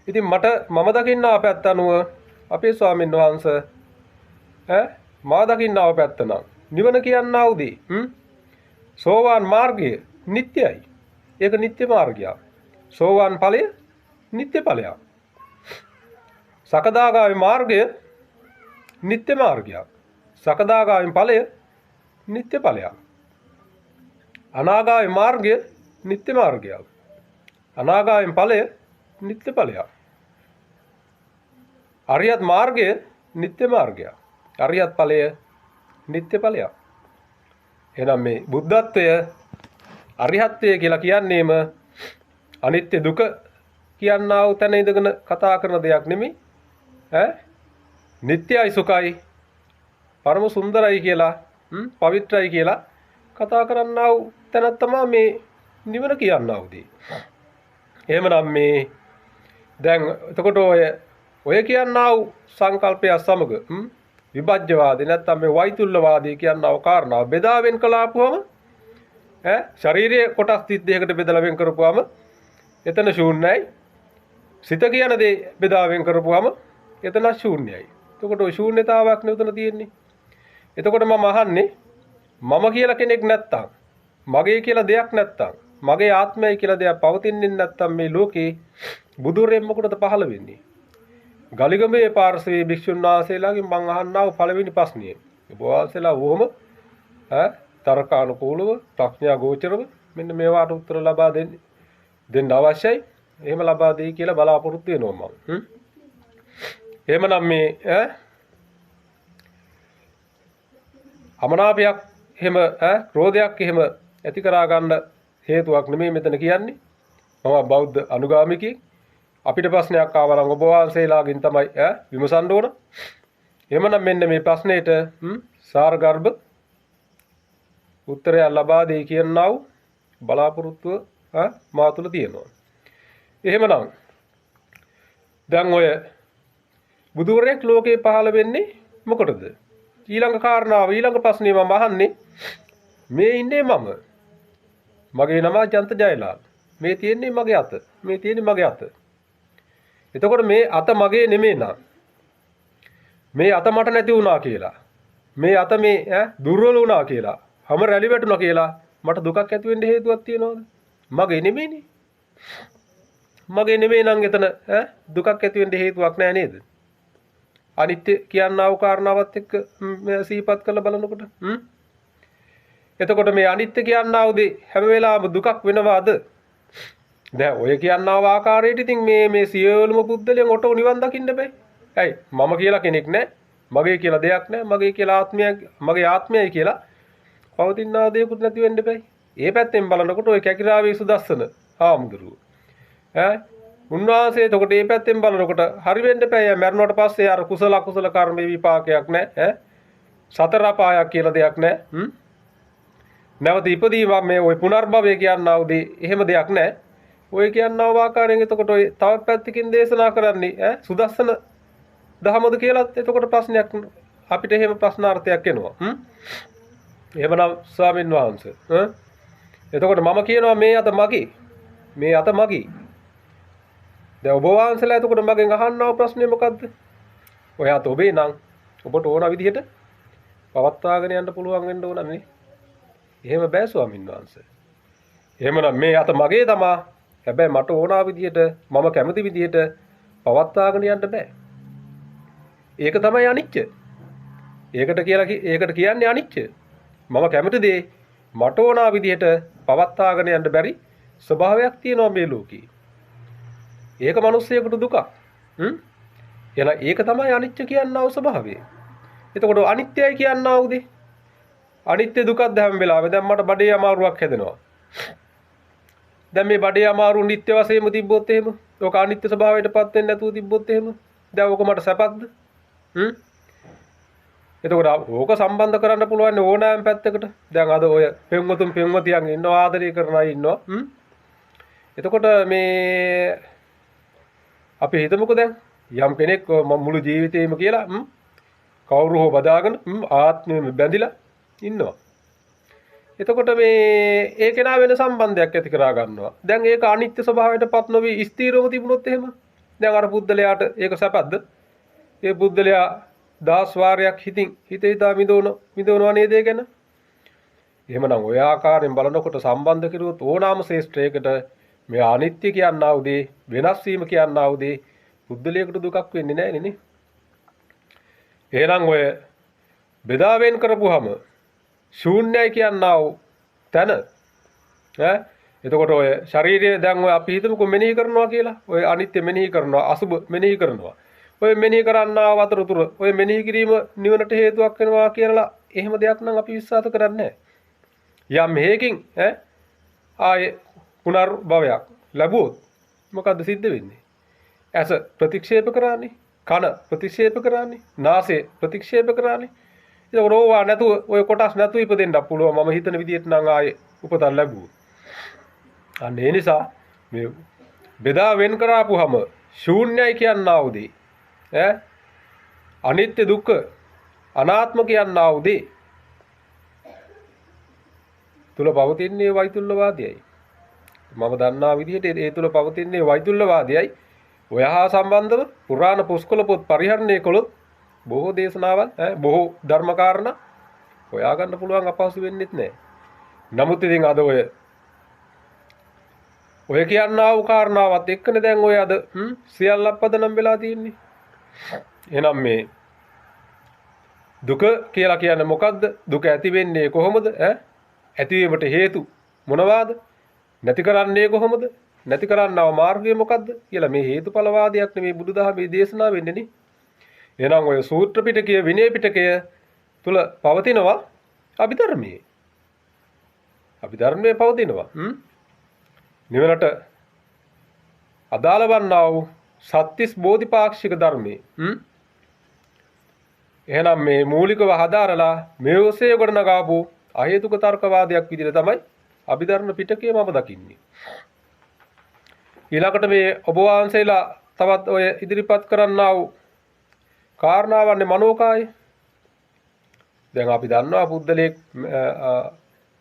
ඉතින් මම දකින්න පැත්ත අනුව අපේ ස්වාමීන් වහන්සේ ඈ මා දකින්න ආව පැත්ත නම් නිවන කියන්නා වූ දේ සෝවාන් මාර්ගය නිට්ටයයි. ඒක නිට්ටය මාර්ගයක්. සෝවාන් ඵලය නිට්ටය ඵලයක්. සකදාගාමි මාර්ගය නිට්ටය මාර්ගයක්. සකදාගාමි ඵලය නිට්ටය ඵලයක්. අනාගාමි මාර්ගය නිට්ටය මාර්ගයක්. අනාගාමි ඵලය නිට්ටය ඵලයක්. අරියත් මාර්ගය නිට්ටය මාර්ගයක්. අරියත් ඵලය නිට්ටය ඵලයක්. එහෙනම් මේ බුද්ධත්වය අරිහත්ත්වය කියලා කියන්නේම අනිත්‍ය දුක කියන්නා වූ තැන ඉඳගෙන කතා කරන දෙයක් නෙමෙයි. ඈ නිට්ටයයි සුඛයි පරම සුන්දරයි කියලා පවිත්‍රයි කියලා කතා කරන්නා වූ තැනක් තමයි මේ නිවන කියන්නා වූ දේ. එහෙමනම් මේ දැන් එතකොට ඔය කියන්නා වූ සංකල්පය සමග විභජ්‍යවාදී නැත්නම් මේ වෛතුල්‍යවාදී කියන්නා වූ කාරණාව බෙදා වෙන් කළාපුවම ඈ ශරීරයේ කොටස් 32කට බෙදලා වෙන් කරපුවම එතන ශූන්‍යයි. සිත කියන දේ බෙදා වෙන් කරපුවම එතන ශූන්‍යයි. එතකොට ඔය ශූන්‍යතාවයක් නේ උතන තියෙන්නේ. එතකොට මම අහන්නේ මම කියලා කෙනෙක් නැත්තම්, මගේ කියලා දෙයක් නැත්තම්, මගේ ආත්මයයි කියලා දෙයක් පවතින්නේ නැත්තම් මේ ලෝකේ බුදුරෙන් මොකටද පහළ වෙන්නේ? ගලිගමේ පාර්ශවයේ භික්ෂුන් වහන්සේලාගෙන් මං අහන්නා වූ පළවෙනි ප්‍රශ්නය. ඔබ වහන්සේලා බොහොම තර්කානුකූලව ප්‍රඥා ගෝචරව මෙන්න මේවාට උත්තර ලබා දෙන්න අවශ්‍යයි. එහෙම ලබා දෙයි කියලා බලාපොරොත්තු වෙනවා මම. එහෙමනම් මේ අමනාපයක් එහෙම ක්‍රෝධයක් එහෙම ඇති කරා ගන්න හේතුවක් නෙමෙයි මෙතන කියන්නේ. මම බෞද්ධ අනුගාමිකයෙක්. අපිට ප්‍රශ්නයක් ආව නම් ඔබ වහන්සේලාගෙන් තමයි විමසන්න ඕන. එහෙමනම් මෙන්න මේ ප්‍රශ්නෙට සාරගර්භ උත්තරයක් ලබා දෙයි කියනා වූ බලාපොරොත්තුව මා තුළ තියෙනවා. එහෙමනම් දැන් ඔය බුදුවරයෙක් ලෝකේ පහළ වෙන්නේ මොකටද? ඊළඟ කාරණාව ඊළඟ ප්‍රශ්නේ මම අහන්නේ මේ ඉන්නේ මම. මගේ නම ජන්ත ජයලාල්. මේ තියෙන්නේ මගේ අත. මේ තියෙන්නේ මගේ අත. එතකොට මේ අත මගේ නෙමෙයි නම්, මේ අත මට නැති වුණා කියලා, මේ අත මේ දුර්වල වුණා කියලා, හැම රැලි වැටුණා කියලා මට දුකක් ඇති වෙන්න හේතුවක් තියනවද? මගේ නෙමෙයිනේ. මගේ නෙමෙයි නම් එතන දුකක් ඇති වෙන්න හේතුවක් නෑ නේද? අනිත්‍ය කියනා වූ කාරණාවත් එක්ක සිහිපත් කරලා බලනකොට එතකොට මේ අනිත්‍ය කියනා වූ දේ හැම වෙලාවෙම දුකක් වෙනවාද? දැන් ඔය කියනා වූ ආකාරයට ඉතින් මේ මේ සියලුම පුද්ගලයන් ඔටෝ නිවන් දකින්න බෑ. ඇයි? මම කියලා කෙනෙක් නෑ, මගේ කියලා දෙයක් නෑ, මගේ කියලා ආත්මයක්, මගේ ආත්මයයි කියලා පවතිනා දෙයක්වත් නැති වෙන්න බෑ. ඒ පැත්තෙන් බලනකොට ඔය කැකිරාවේ සුදස්සන හාමුදුරුවෝ ඈ උන්වහන්සේ එතකොට මේ පැත්තෙන් බලනකොට හරි වෙන්න එපා. මැරුණාට පස්සේ අර කුසල අකුසල කර්මයේ විපාකයක් නෑ ඈ සතර අපායක් කියලා දෙයක් නෑ. නැවත ඉපදීම මේ ඔය පුනර්භවය කියනා වූ දේ එහෙම දෙයක් නෑ. ඔය කියනා වූ ආකාරයෙන් එතකොට ඔය තවත් පැත්තකින් දේශනා කරන්නේ ඈ සුදස්සන දහමද කියලාත් එතකොට ප්‍රශ්නයක් අපිට එහෙම ප්‍රශ්නාර්ථයක් එනවා. එහෙමනම් ස්වාමින් වහන්සේ ඈ එතකොට මම කියනවා මේ අත මගේ, මේ අත මගේ. දැන් ඔබ වහන්සේලා එතකොට මගෙන් අහන්නව ප්‍රශ්නේ මොකද්ද? ඔය අත ඔබේ නම් ඔබට ඕන විදිහට පවත්වාගෙන යන්න පුළුවන් වෙන්න ඕන නේ. එහෙම බෑ ස්වාමින් වහන්සේ. එහෙමනම් මේ අත මගේ තමා. හැබැයි මට ඕන විදිහට මම කැමති විදිහට පවත්වාගෙන යන්න බෑ. ඒක තමයි අනිච්ච. ඒකට කියලා ඒකට කියන්නේ අනිච්ච. මම කැමති දේ මට ඕන විදිහට පවත්වාගෙන යන්න බැරි ස්වභාවයක් තියෙනවා මේ ලෝකේ. ඒක මිනිස්සෙකුට දුකක්. එහෙනම් ඒක තමයි අනිච්ච කියනා වූ ස්වභාවය. එතකොට අනිත්‍යයි කියනා වූ දේ අනිත්‍ය දුකක්ද හැම වෙලාවෙම? දැන් මට බඩේ අමාරුවක් හැදෙනවා. දැන් මේ බඩේ අමාරුව නිත්‍ය වශයෙන්ම තිබ්බොත් එහෙම, ඕක අනිත්‍ය ස්වභාවයට පත් වෙන්නේ නැතුව තිබ්බොත් එහෙම, දැන් ඕක මට සැපක්ද? එතකොට ඕක සම්බන්ධ කරන්න පුළුවන් ඕනෑම පැත්තකට. දැන් අද ඔය පෙම්වතුන් පෙම්වතියන් ඉන්නවා, ආදරය කරන අය ඉන්නවා. එතකොට මේ අපි හිතමුකෝ දැන් යම් කෙනෙක් මුළු ජීවිතේම කියලා කවුරු හෝ බදාගෙන ආත්මෙම බැඳිලා ඉන්නවා. එතකොට මේ ඒ කෙනා වෙන සම්බන්ධයක් ඇති කරා ගන්නවා. දැන් ඒක අනිත්‍ය ස්වභාවයට පත් නොවි ස්ථිරවම තිබුණොත් එහෙම, දැන් අර පුද්දලයාට ඒක සැපද්ද? ඒ පුද්දලයා දහස් වාරයක් හිතින් හිත හිතා විඳවනවා නේද ඒ ගැන? එහෙමනම් ඔය ආකාරයෙන් බලනකොට සම්බන්ධ කෙරුවොත් ඕනාම ශ්‍රේෂ්ඨයකට මේ අනිත්‍ය කියනා වූ දේ, වෙනස් වීම කියනා වූ දේ පුද්දලයකට දුකක් වෙන්නේ නැහැ නේ. එහෙනම් ඔය බෙදා වෙන් කරපුවාම ශූන්‍යයි කියනා වූ තැන ඈ එතකොට ඔය ශරීරය දැන් ඔය අපි හිතමුකෝ මෙනෙහි කරනවා කියලා. ඔය අනිත්‍ය මෙනෙහි කරනවා, අසුබ මෙනෙහි කරනවා. ඔය මෙනෙහි කරන්නා අතරතුර ඔය මෙනෙහි කිරීම නිවනට හේතුවක් වෙනවා කියලා එහෙම දෙයක් නම් අපි විශ්වාස කරන්නේ නැහැ. යම් හේකින් ඈ ආයේ පුනර්භවයක් ලැබුවොත් මොකද්ද සිද්ධ වෙන්නේ? ඇස ප්‍රතික්ෂේප කරානේ, කන ප්‍රතික්ෂේප කරානේ, නාසය ප්‍රතික්ෂේප කරානේ. එතකොට ඕවා නැතුව ඔය කොටස් නැතුව ඉපදෙන්නත් පුළුවන් මම හිතන විදිහට නම් ආයේ උපතක් ලැබුවොත්. අන්න ඒ නිසා මේ බෙදා වෙන් කරාපුවම ශූන්‍යයි කියනා වූ දේ ඈ අනිත්‍ය දුක්ඛ අනාත්ම කියනා වූ දේ තුල පවතින්නේ වෛතුල්‍යවාදයයි. මම දන්නා විදිහට ඒ තුල පවතින්නේ වෛතුල්‍යවාදයයි. ඔය හා සම්බන්ධව පුරාණ පුස්කොළ පොත් පරිහරණය කළොත් බොහෝ දේශනාවල් ඈ බොහෝ ධර්ම කාරණා හොයා ගන්න පුළුවන් අපහසු වෙන්නෙත් නෑ. නමුත් ඉතින් අද ඔය ඔය කියන්නා වූ කාරණාවත් එක්කනේ දැන් ඔය අද සියල්ලක් පදනම් වෙලා තියෙන්නේ. එහෙනම් මේ දුක කියලා කියන්නේ මොකද්ද? දුක ඇති වෙන්නේ කොහොමද? ඈ ඇතිවීමට හේතු මොනවාද? නැති කරන්නේ කොහොමද? නැති කරන්නව මාර්ගය මොකද්ද කියලා මේ හේතුඵලවාදයක් නෙමේ බුදුදහමේ දේශනා වෙන්නේ නේ. එහෙනම් ඔය සූත්‍ර පිටකය විනය පිටකය තුල පවතිනවා අභිධර්මයේ. අභිධර්මයේ පවතිනවා. නිවනට අදාළ වන්නා වූ සත්‍තිස් බෝධිපාක්ෂික ධර්මයේ. එහෙනම් මේ මූලිකව හදාරලා මේ ඔස්සේ ගොඩනගාපු අහේතුක තර්කවාදයක් විදිහට තමයි අභිධර්ම පිටකය මම දකින්නේ. ඊළඟට මේ ඔබ වහන්සේලා තවත් ඔය ඉදිරිපත් කරන්නා වූ කාරණාවන්නේ මනෝකාය. දැන් අපි දන්නවා පුද්දලයෙක්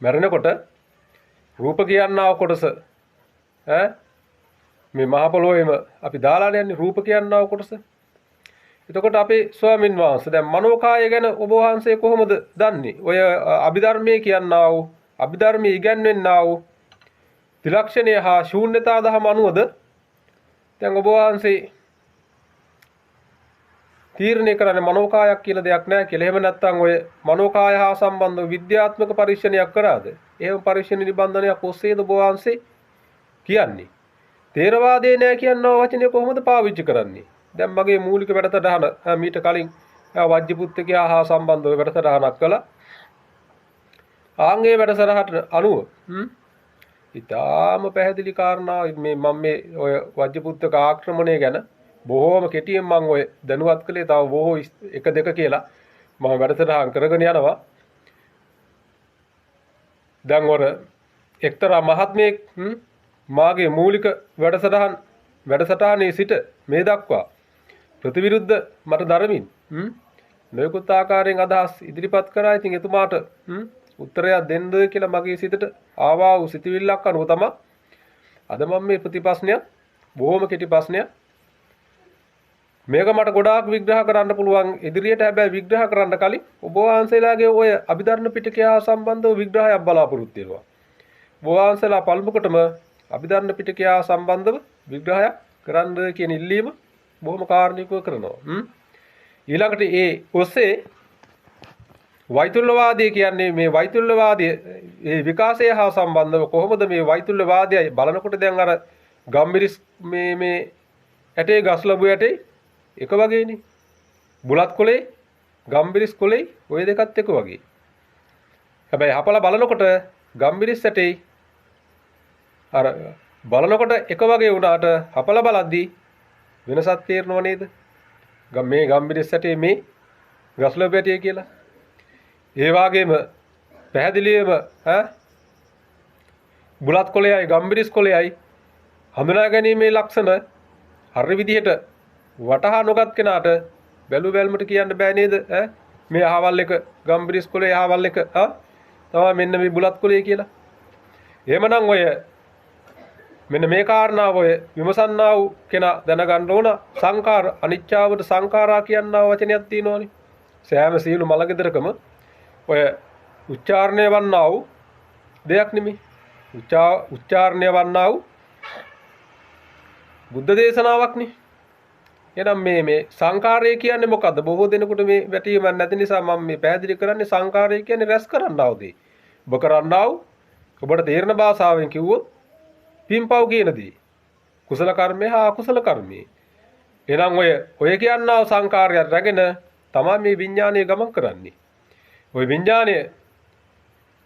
මැරෙනකොට රූප කියන්නා වූ කොටස ඈ මේ මහ පොළොවේම අපි දාලා යන්නේ රූප කියනවා කොටස. එතකොට අපේ ස්වාමින් වහන්සේ දැන් මනෝකාය ගැන ඔබ වහන්සේ කොහොමද දන්නේ? ඔය අභිධර්මයේ කියනා වූ අභිධර්මයේ ඉගැන්වෙන්නා වූ ත්‍රිලක්ෂණය හා ශූන්‍යතා දහම අනුවද දැන් ඔබ වහන්සේ තීරණය කරන්නේ මනෝකායක් කියලා දෙයක් නැහැ කියලා. එහෙම නැත්නම් ඔය මනෝකාය හා සම්බන්ධව විද්‍යාත්මක පරීක්ෂණයක් කරාද? එහෙම පරීක්ෂණ නිබන්ධනයක් ඔස්සේද ඔබ වහන්සේ කියන්නේ? තේරවාදේ නෑ කියනවා වචනය කොහොමද පාවිච්චි කරන්නේ? දැන් මගේ මූලික වැඩසටහන මීට කලින් වජ්ජිපුත්තකයා හා සම්බන්ධව වැඩසටහනක් කළා. ආන් ඒ වැඩසටහනට අනුව ඉතාම පැහැදිලි කාරණා මේ මම මේ ඔය වජ්ජිපුත්තක ආක්‍රමණය ගැන බොහෝම කෙටියෙන් මම ඔය දැනුවත් කළේ. තව බොහෝ එක දෙක කියලා මම වැඩසටහන් කරගෙන යනවා. දැන් ඔර එක්තරා මහත්මයෙක් මාගේ මූලික වැඩසටහනේ සිට මේ දක්වා ප්‍රතිවිරුද්ධ මට දරමින් නොයෙකුත් ආකාරයෙන් අදහස් ඉදිරිපත් කරා. ඉතින් එතුමාට උත්තරයක් දෙන්න කියලා මගේ සිතට ආවා වූ සිතුවිල්ලක් අනුව තමයි අද මම මේ ප්‍රතිප්‍රශ්නයක්, බොහොම කෙටි ප්‍රශ්නයක්, මේක මට ගොඩාක් විග්‍රහ කරන්න පුළුවන් ඉදිරියට. හැබැයි විග්‍රහ කරන්න කලින් ඔබ වහන්සේලාගේ ඔය අභිධර්ම පිටකය හා සම්බන්ධව විග්‍රහයක් බලාපොරොත්තු වෙනවා. ඔබ වහන්සේලා පළමුකොටම අභිධර්ම පිටකය හා සම්බන්ධව විග්‍රහයක් කරන්න කියන ඉල්ලීම බොහොම කාරුණිකව කරනවා. ඊළඟට ඒ ඔස්සේ වෛතුල්‍යවාදය කියන්නේ මේ වෛතුල්‍යවාදය ඒ විකාශය හා සම්බන්ධව කොහොමද මේ වෛතුල්‍යවාදයයි බලනකොට දැන් අර ගම්මිරිස් මේ මේ ඇටේ ගස් ලැබු ඇටේ එක වගේනේ. බුලත් කොලේ ගම්මිරිස් කොලේ ඔය දෙකත් එක වගේ. හැබැයි හපලා බලනකොට ගම්මිරිස් ඇටේ අර බලනකොට එක වගේ වුණාට හපලා බලද්දී වෙනසක් තේරෙනව නේද? මේ ගම්මිරිස් ඇටේ මේ ගස් ලැබු ඇටේ කියලා. ඒ වගේම පැහැදිලිවම බුලත් කොළයයි ගම්මිරිස් කොළයයි හඳුනා ගැනීමේ ලක්ෂණ හරි විදිහට වටහා නොගත් කෙනාට බැලු බැලමට කියන්න බෑ නේද? මේ අහවල් එක ගම්මිරිස් කොළේ අහවල් එක තමයි මෙන්න මේ බුලත් කොළේ කියලා. එහෙමනම් ඔය මෙන්න මේ කාරණාව ඔය විමසන්නා වූ කෙනා දැනගන්න ඕන. සංඛාර අනිච්චාවට සංඛාරා කියනා වචනයක් තියෙනවනේ. සෑම සියලු මලගෙදරකම ඔය උච්චාරණය වන්නා වූ දෙයක් නෙමෙයි. උච්චාරණය වන්නා වූ බුද්ධ දේශනාවක් නේ. එහෙනම් මේ මේ සංඛාරය කියන්නේ මොකද්ද? බොහෝ දෙනෙකුට මේ වැටහීමක් නැති නිසා මම මේ පැහැදිලි කරන්නේ. සංඛාරය කියන්නේ රැස් කරන්නා වූ දේ. ඔබ කරන්නා වූ ඔබට තේරෙන භාෂාවෙන් කිව්වොත් පින්පව් කියන දේ. කුසල කර්මය හා අකුසල කර්මය. එහෙනම් ඔය කියන්නා වූ සංඛාරය රැගෙන තමයි මේ විඥානය ගමන් කරන්නේ. ඔය විඥානය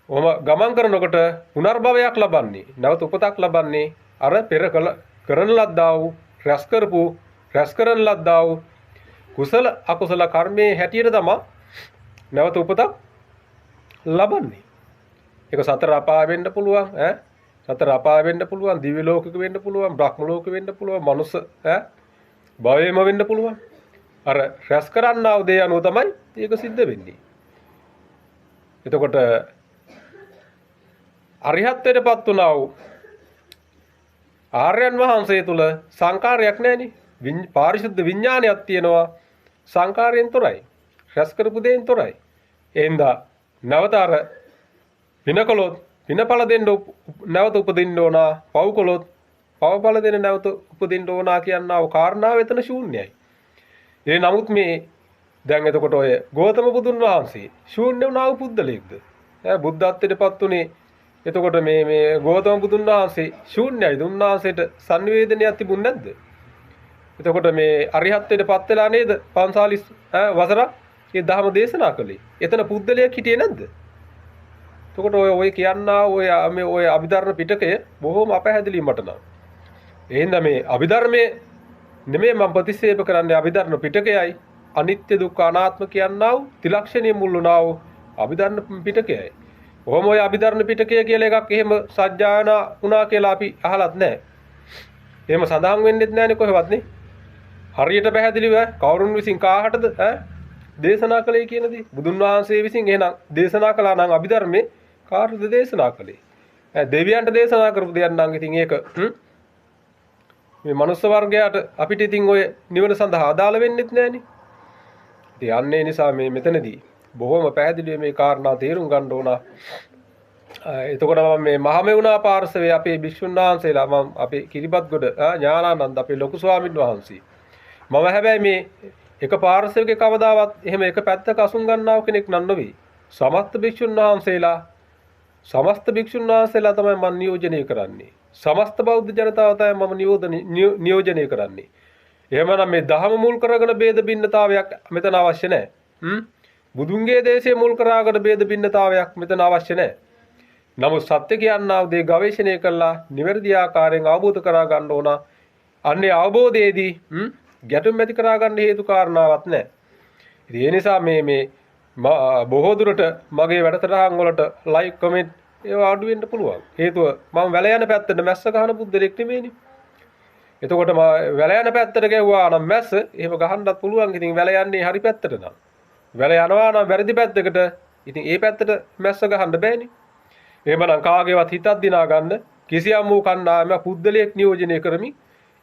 ඔහම ගමන් කරනකොට පුනර්භවයක් ලබන්නේ, නැවත උපතක් ලබන්නේ අර පෙර කරන ලද්දා වූ රැස් කරපු රැස් කරන ලද්දා වූ කුසල අකුසල කර්මයේ හැටියට තමයි නැවත උපතක් ලබන්නේ. ඒක සතර අපාය වෙන්න පුළුවන්, සතර අපාය වෙන්න පුළුවන්, දිව්‍ය ලෝකෙක වෙන්න පුළුවන්, බ්‍රහ්ම ලෝකෙ වෙන්න පුළුවන්, මනුස්ස භවයේම වෙන්න පුළුවන්. අර රැස් කරන්නා වූ දේ අනුව තමයි ඒක සිද්ධ වෙන්නේ. එතකොට අරිහත්ත්වයටපත් වුණා වූ ආර්යයන් වහන්සේ තුල සංකාරයක් නැහෙනි. පාරිශුද්ධ විඥානයක් තියෙනවා. සංකාරයෙන් තොරයි. රැස් කරපු දෙයෙන් තොරයි. එහෙනම් නැවත අර පින කළොත් පිනඵල දෙන්න නැවත උපදින්න ඕන, පව් කළොත් පවඵල දෙන්න නැවත උපදින්න ඕන කියනා වූ කාරණාව එතන ශූන්‍යයි. ඒ නමුත් මේ දැන් එතකොට ඔය ගෞතම බුදුන් වහන්සේ ශූන්‍ය වුණා වූ පුද්ගලයෙක්ද? බුද්ධත්වයටපත් උනේ එතකොට මේ මේ ගෞතම බුදුන් වහන්සේ ශූන්‍යයිද? උන්වහන්සේට සංවේදනයක් තිබුණ නැද්ද? එතකොට මේ අරිහත්ත්වයට පත් වෙලා නේද 45 වසරක් ඒ ධර්ම දේශනා කළේ. එතන පුද්ගලයෙක් හිටියේ නැද්ද? එතකොට ඔය ඔය කියන්නා ඔය මේ ඔය අභිධර්ම පිටකය බොහොම අපැහැදිලි මට නම්. එහෙනම් මේ අභිධර්මයේ නෙමෙයි මම ප්‍රතික්ෂේප කරන්නේ, අභිධර්ම පිටකයයි අනිත්‍ය දුක්ඛ අනාත්ම කියන්නා වූ ත්‍රිලක්ෂණයේ මුල් වුණා වූ අභිධර්ම පිටකයයි. කොහොම ඔය අභිධර්ම පිටකය කියලා එකක් එහෙම සජ්ජායනා වුණා කියලා අපි අහලත් නැහැ. එහෙම සඳහන් වෙන්නෙත් නැහැනේ කොහෙවත් නේ. හරියට පැහැදිලිව කවුරුන් විසින් කාහටද දේශනා කළේ කියන දේ. බුදුන් වහන්සේ විසින් එහෙනම් දේශනා කළා නම් අභිධර්මයේ කාටද දේශනා කළේ? දෙවියන්ට දේශනා කරපු දෙයක් නම් ඉතින් ඒක මේ මනුස්ස වර්ගයාට අපිට ඉතින් ඔය නිවන සඳහා අදාළ වෙන්නෙත් නෑනේ. ඉතින් අන්න ඒ නිසා මේ මෙතනදී බොහොම පැහැදිලිව මේ කාරණා තේරුම් ගන්න ඕන. එතකොට මම මේ මහමෙවුනා පාර්ශවයේ අපේ භික්ෂුන් වහන්සේලා, මම අපේ කිරිබත්ගොඩ ඥානානන්ද අපේ ලොකු ස්වාමීන් වහන්සේ, මම හැබැයි මේ එක පාර්ශවයක කවදාවත් එහෙම එක පැත්තක අසුන් ගන්නාව කෙනෙක් නම් නොවේ. සමස්ත භික්ෂුන් වහන්සේලා, සමස්ත භික්ෂුන් වහන්සේලා තමයි මම නියෝජනය කරන්නේ. සමස්ත බෞද්ධ ජනතාව තමයි මම නියෝජනය කරන්නේ. එහෙමනම් මේ දහම මුල් කරගෙන ભેද බින්නතාවයක් මෙතන අවශ්‍ය නැහැ. බුදුන්ගේ දේශය මුල් කරාගෙන ભેද බින්නතාවයක් මෙතන අවශ්‍ය නැහැ. නමුත් සත්‍ය කියන්නා වූ දේ ගවේෂණය කළා නිවැරදි ආකාරයෙන් අවබෝධ කරා ගන්න ඕන. අන්නේ අවබෝධයේදී ගැටුම් ඇති කරා ගන්න හේතු කාරණාවක් නැහැ. ඉතින් ඒ නිසා මේ මේ බොහෝ දුරට මගේ වැඩසටහන් වලට ලයික් කමෙන්ට් ඒවා අඩු වෙන්න පුළුවන්. හේතුව මම වැල යන පැත්තට මැස්ස ගහන පුද්දලෙක් නෙමෙයිනේ. එතකොට මම වැල යන පැත්තට ගැහුවා නම් මැස්ස එහෙම ගහන්නත් පුළුවන්. ඉතින් වැල යන්නේ හරි පැත්තට නම්. වැල යනවා නම් වැරදි පැත්තකට, ඉතින් ඒ පැත්තට මැස්ස ගහන්න බෑනේ. එහෙමනම් කාගේවත් හිතක් දිනා ගන්න කිසියම් වූ කණ්ඩායමක් පුද්දලයෙක් නියෝජනය කරමින්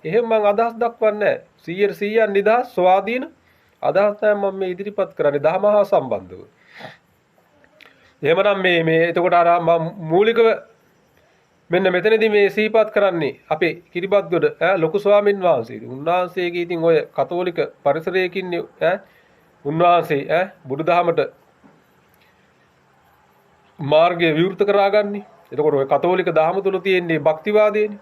එහෙම මං අදහස් දක්වන්නේ නැහැ. 100% නිදහස් ස්වාධීන අදහස් තමයි මම මේ ඉදිරිපත් කරන්නේ දහම හා සම්බන්ධව. එහෙමනම් මේ මේ එතකොට අර මම මූලිකව මෙන්න මෙතනදී මේ සිහිපත් කරන්නේ අපේ කිරිබත්ගොඩ ලොකු ස්වාමින් වහන්සේ. උන්වහන්සේගේ ඉතින් ඔය කතෝලික පරිසරයකින් උන්වහන්සේ බුදුදහමට මාර්ගය විවෘත කරාගන්නේ. එතකොට ඔය කතෝලික දහම තුල තියෙන්නේ භක්තිවාදයනේ.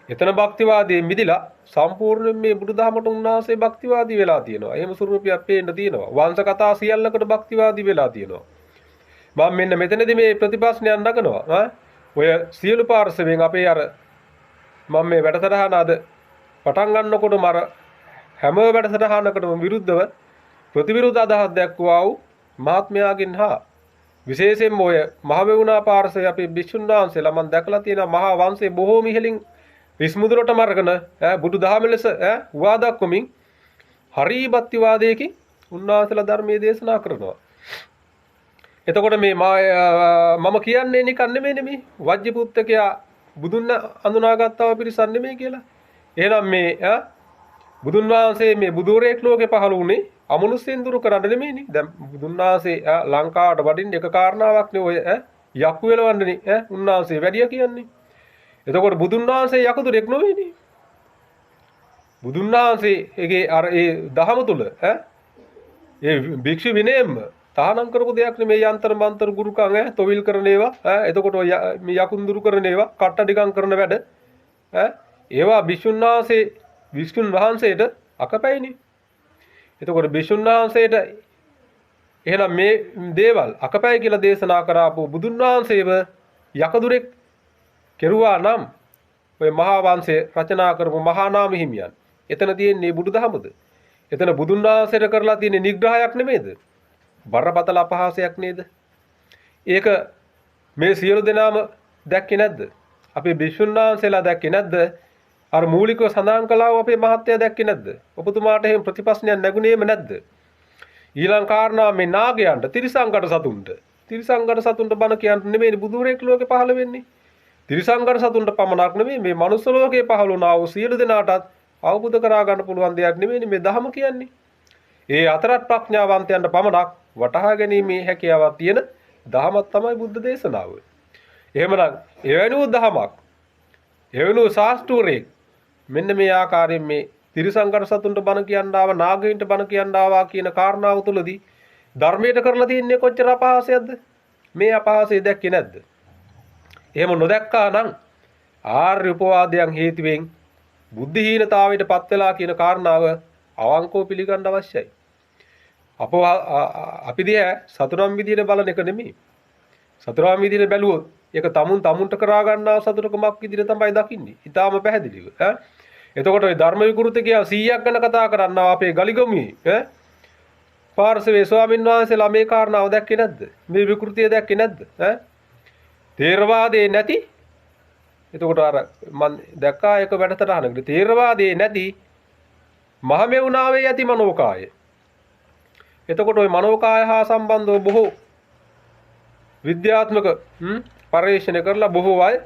එතන භක්තිවාදයෙන් මිදිලා සම්පූර්ණයෙන් මේ බුදුදහමට උන්වහන්සේ භක්තිවාදී වෙලා තියෙනවා. එහෙම ස්වරූපයක් පේන්න තියෙනවා. වංශ කතා සියල්ලකට භක්තිවාදී වෙලා තියෙනවා. මම මෙන්න මෙතනදී මේ ප්‍රතිප්‍රශ්නයක් නගනවා. ඔය සියලු පාර්ශවයෙන් අපේ අර මම මේ වැඩසටහන අද පටන් ගන්නකොටම අර හැම වැඩසටහනකටම විරුද්ධව ප්‍රතිවිරුද්ධ අදහස් දැක්වුවා වූ මහත්මයාගෙන් හා විශේෂයෙන්ම ඔය මහමෙවුනා පාර්ශවයේ අපේ භික්ෂුන් වහන්සේලා මම දැකලා තියෙනවා මහා වංශයේ බොහෝම ඉහළින් විස්මුදුරටම අරගෙන බුදු දහම ලෙස හුවා දක්වමින් හරි භක්තිවාදයකින් උන්වහන්සේලා ධර්මයේ දේශනා කරනවා. එතකොට මේ මම කියන්නේ නිකන් නෙමෙයි වජ්ජි පුත්තකයා බුදුන් අඳුනාගත්තව පිරිසක් නෙමෙයි කියලා. එහෙනම් මේ බුදුන් වහන්සේ මේ බුදුරෙක් ලෝකේ පහළ වුණේ අමනුෂ්‍යයන් දුරු කරන්න නෙමෙයිනේ. දැන් බුදුන් වහන්සේ ලංකාවට වඩින්න එක කාරණාවක් නේ ඔය යක්කු වෙලවන්නනේ උන්වහන්සේ වැඩිය කියන්නේ. එතකොට බුදුන් වහන්සේ යකුදුරෙක් නෙවෙයිනේ. බුදුන් වහන්සේගේ අර ඒ දහම තුල ඒ භික්ෂු විනයෙන්ම තහනම් කරපු දෙයක් නෙමෙයි යන්තර මන්තර ගුරුකම් තොවිල් කරන ඒවා එතකොට ඔය මේ යකුන් දුරු කරන ඒවා කට්ටඩිකම් කරන වැඩ ඒවා භික්ෂුන් වහන්සේ භික්ෂුන් වහන්සේට අකපැයිනේ. එතකොට භික්ෂුන් වහන්සේට එහෙනම් මේ දේවල් අකපැයි කියලා දේශනා කරාපු බුදුන් වහන්සේව යකදුරෙක් කෙරුවා නම් ඔය මහා වංශය රචනා කරපු මහා නාම හිමියන් එතන තියෙන්නේ බුදුදහමද? එතන බුදුන් වහන්සේට කරලා තියෙන නිග්‍රහයක් නෙමෙයිද? බරපතල අපහාසයක් නේද? ඒක මේ සියලු දෙනාම දැක්කේ නැද්ද? අපේ භික්ෂුන් වහන්සේලා දැක්කේ නැද්ද? අර මූලිකව සඳහන් කළා වූ අපේ මහත්තයා දැක්කේ නැද්ද? ඔබතුමාට එහෙම ප්‍රතිප්‍රශ්නයක් නැගුණේම නැද්ද? ඊළඟ කාරණා මේ නාගයන්ට තිරිසංගත සතුන්ට තිරිසංගත සතුන්ට බණ කියන්න නෙමෙයි බුදුරෙක් ලෝකේ පහළ වෙන්නේ. තිරිසංගත සතුන්ට පමණක් නෙමෙයි මේ මනුස්ස ලෝකේ පහළ වුණා වූ සියලු දෙනාටත් අවබෝධ කරා ගන්න පුළුවන් දෙයක් නෙමෙයි මේ ධහම කියන්නේ. ඒ අතරත් ප්‍රඥාවන්තයන්ට පමණක් වටහා ගැනීමේ හැකියාවක් තියෙන දහමක් තමයි බුද්ධ දේශනාව. එහෙමනම් එවැනි වූ දහමක් එවැනි වූ ශාස්ත්‍රූරයෙක් මෙන්න මේ ආකාරයෙන් මේ තිරිසංගත සතුන්ට බණ කියන්න ආවා නාගයින්ට බණ කියන්න ආවා කියන කාරණාව තුළදී ධර්මයට කරලා තියෙන්නේ කොච්චර අපහාසයක්ද? මේ අපහාසය දැක්කේ නැද්ද? එහෙම නොදැක්කා නම් ආර්ය උපවාදයන් හේතුවෙන් බුද්ධිහීනතාවයට පත් වෙලා කියන කාරණාව අවංකව පිළිගන්න අවශ්‍යයි. අපි දිහා සතුරන් විදියට බලන එක නෙමෙයි. සතුරන් විදියට බැලුවොත් ඒක තමුන් තමුන්ට කරා ගන්නා සතුටකමක් විදියට තමයි දකින්නේ. ඊටාම පැහැදිලිව. එතකොට ඔය ධර්ම විකෘති කියා 100ක් ගැන කතා කරන්නා අපේ ගලිගමුවේ පාර්ශවයේ ස්වාමින් වහන්සේලා මේ කාරණාව දැක්කේ නැද්ද? මේ විකෘතිය දැක්කේ නැද්ද? තේරවාදේ නැති එතකොට අර මං දැක්කා එක වැඩසටහනකට තේරවාදේ නැති මහමෙවුනාවේ ඇති මනෝකාය. එතකොට ওই මනෝකාය හා සම්බන්ධව බොහෝ විද්‍යාත්මක පර්යේෂණ කරලා බොහෝ අය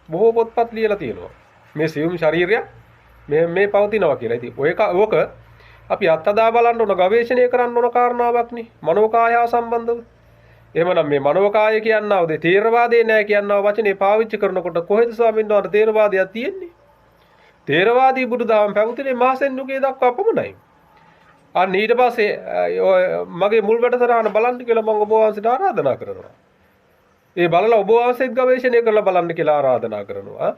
බොහෝ පොත්පත් ලියලා තියෙනවා. මේ සියුම් ශරීරයක් මේ මේ පවතිනවා කියලා. ඉතින් ඔය ඕක අපි අත්හදා බලන්න ඕන, ගවේෂණය කරන්න ඕන කාරණාවක් නේ මනෝකාය හා සම්බන්ධව. එහෙමනම් මේ මනෝකාය කියනව දේ තේරවාදේ නෑ කියනව වචනේ පාවිච්චි කරනකොට කොහෙද ස්වාමීන් වහන්සේ තේරවාදයක් තියෙන්නේ? තේරවාදී බුදුදහම පැවතුනේ මහසෙන් යුගයේ දක්වා පමණයි. අන්න ඊට පස්සේ ඔය මගේ මුල් වැඩසටහන බලන්න කියලා මම ඔබ වහන්සේට ආරාධනා කරනවා. ඒ බලලා ඔබ වහන්සේත් ගවේෂණය කරලා බලන්න කියලා ආරාධනා කරනවා.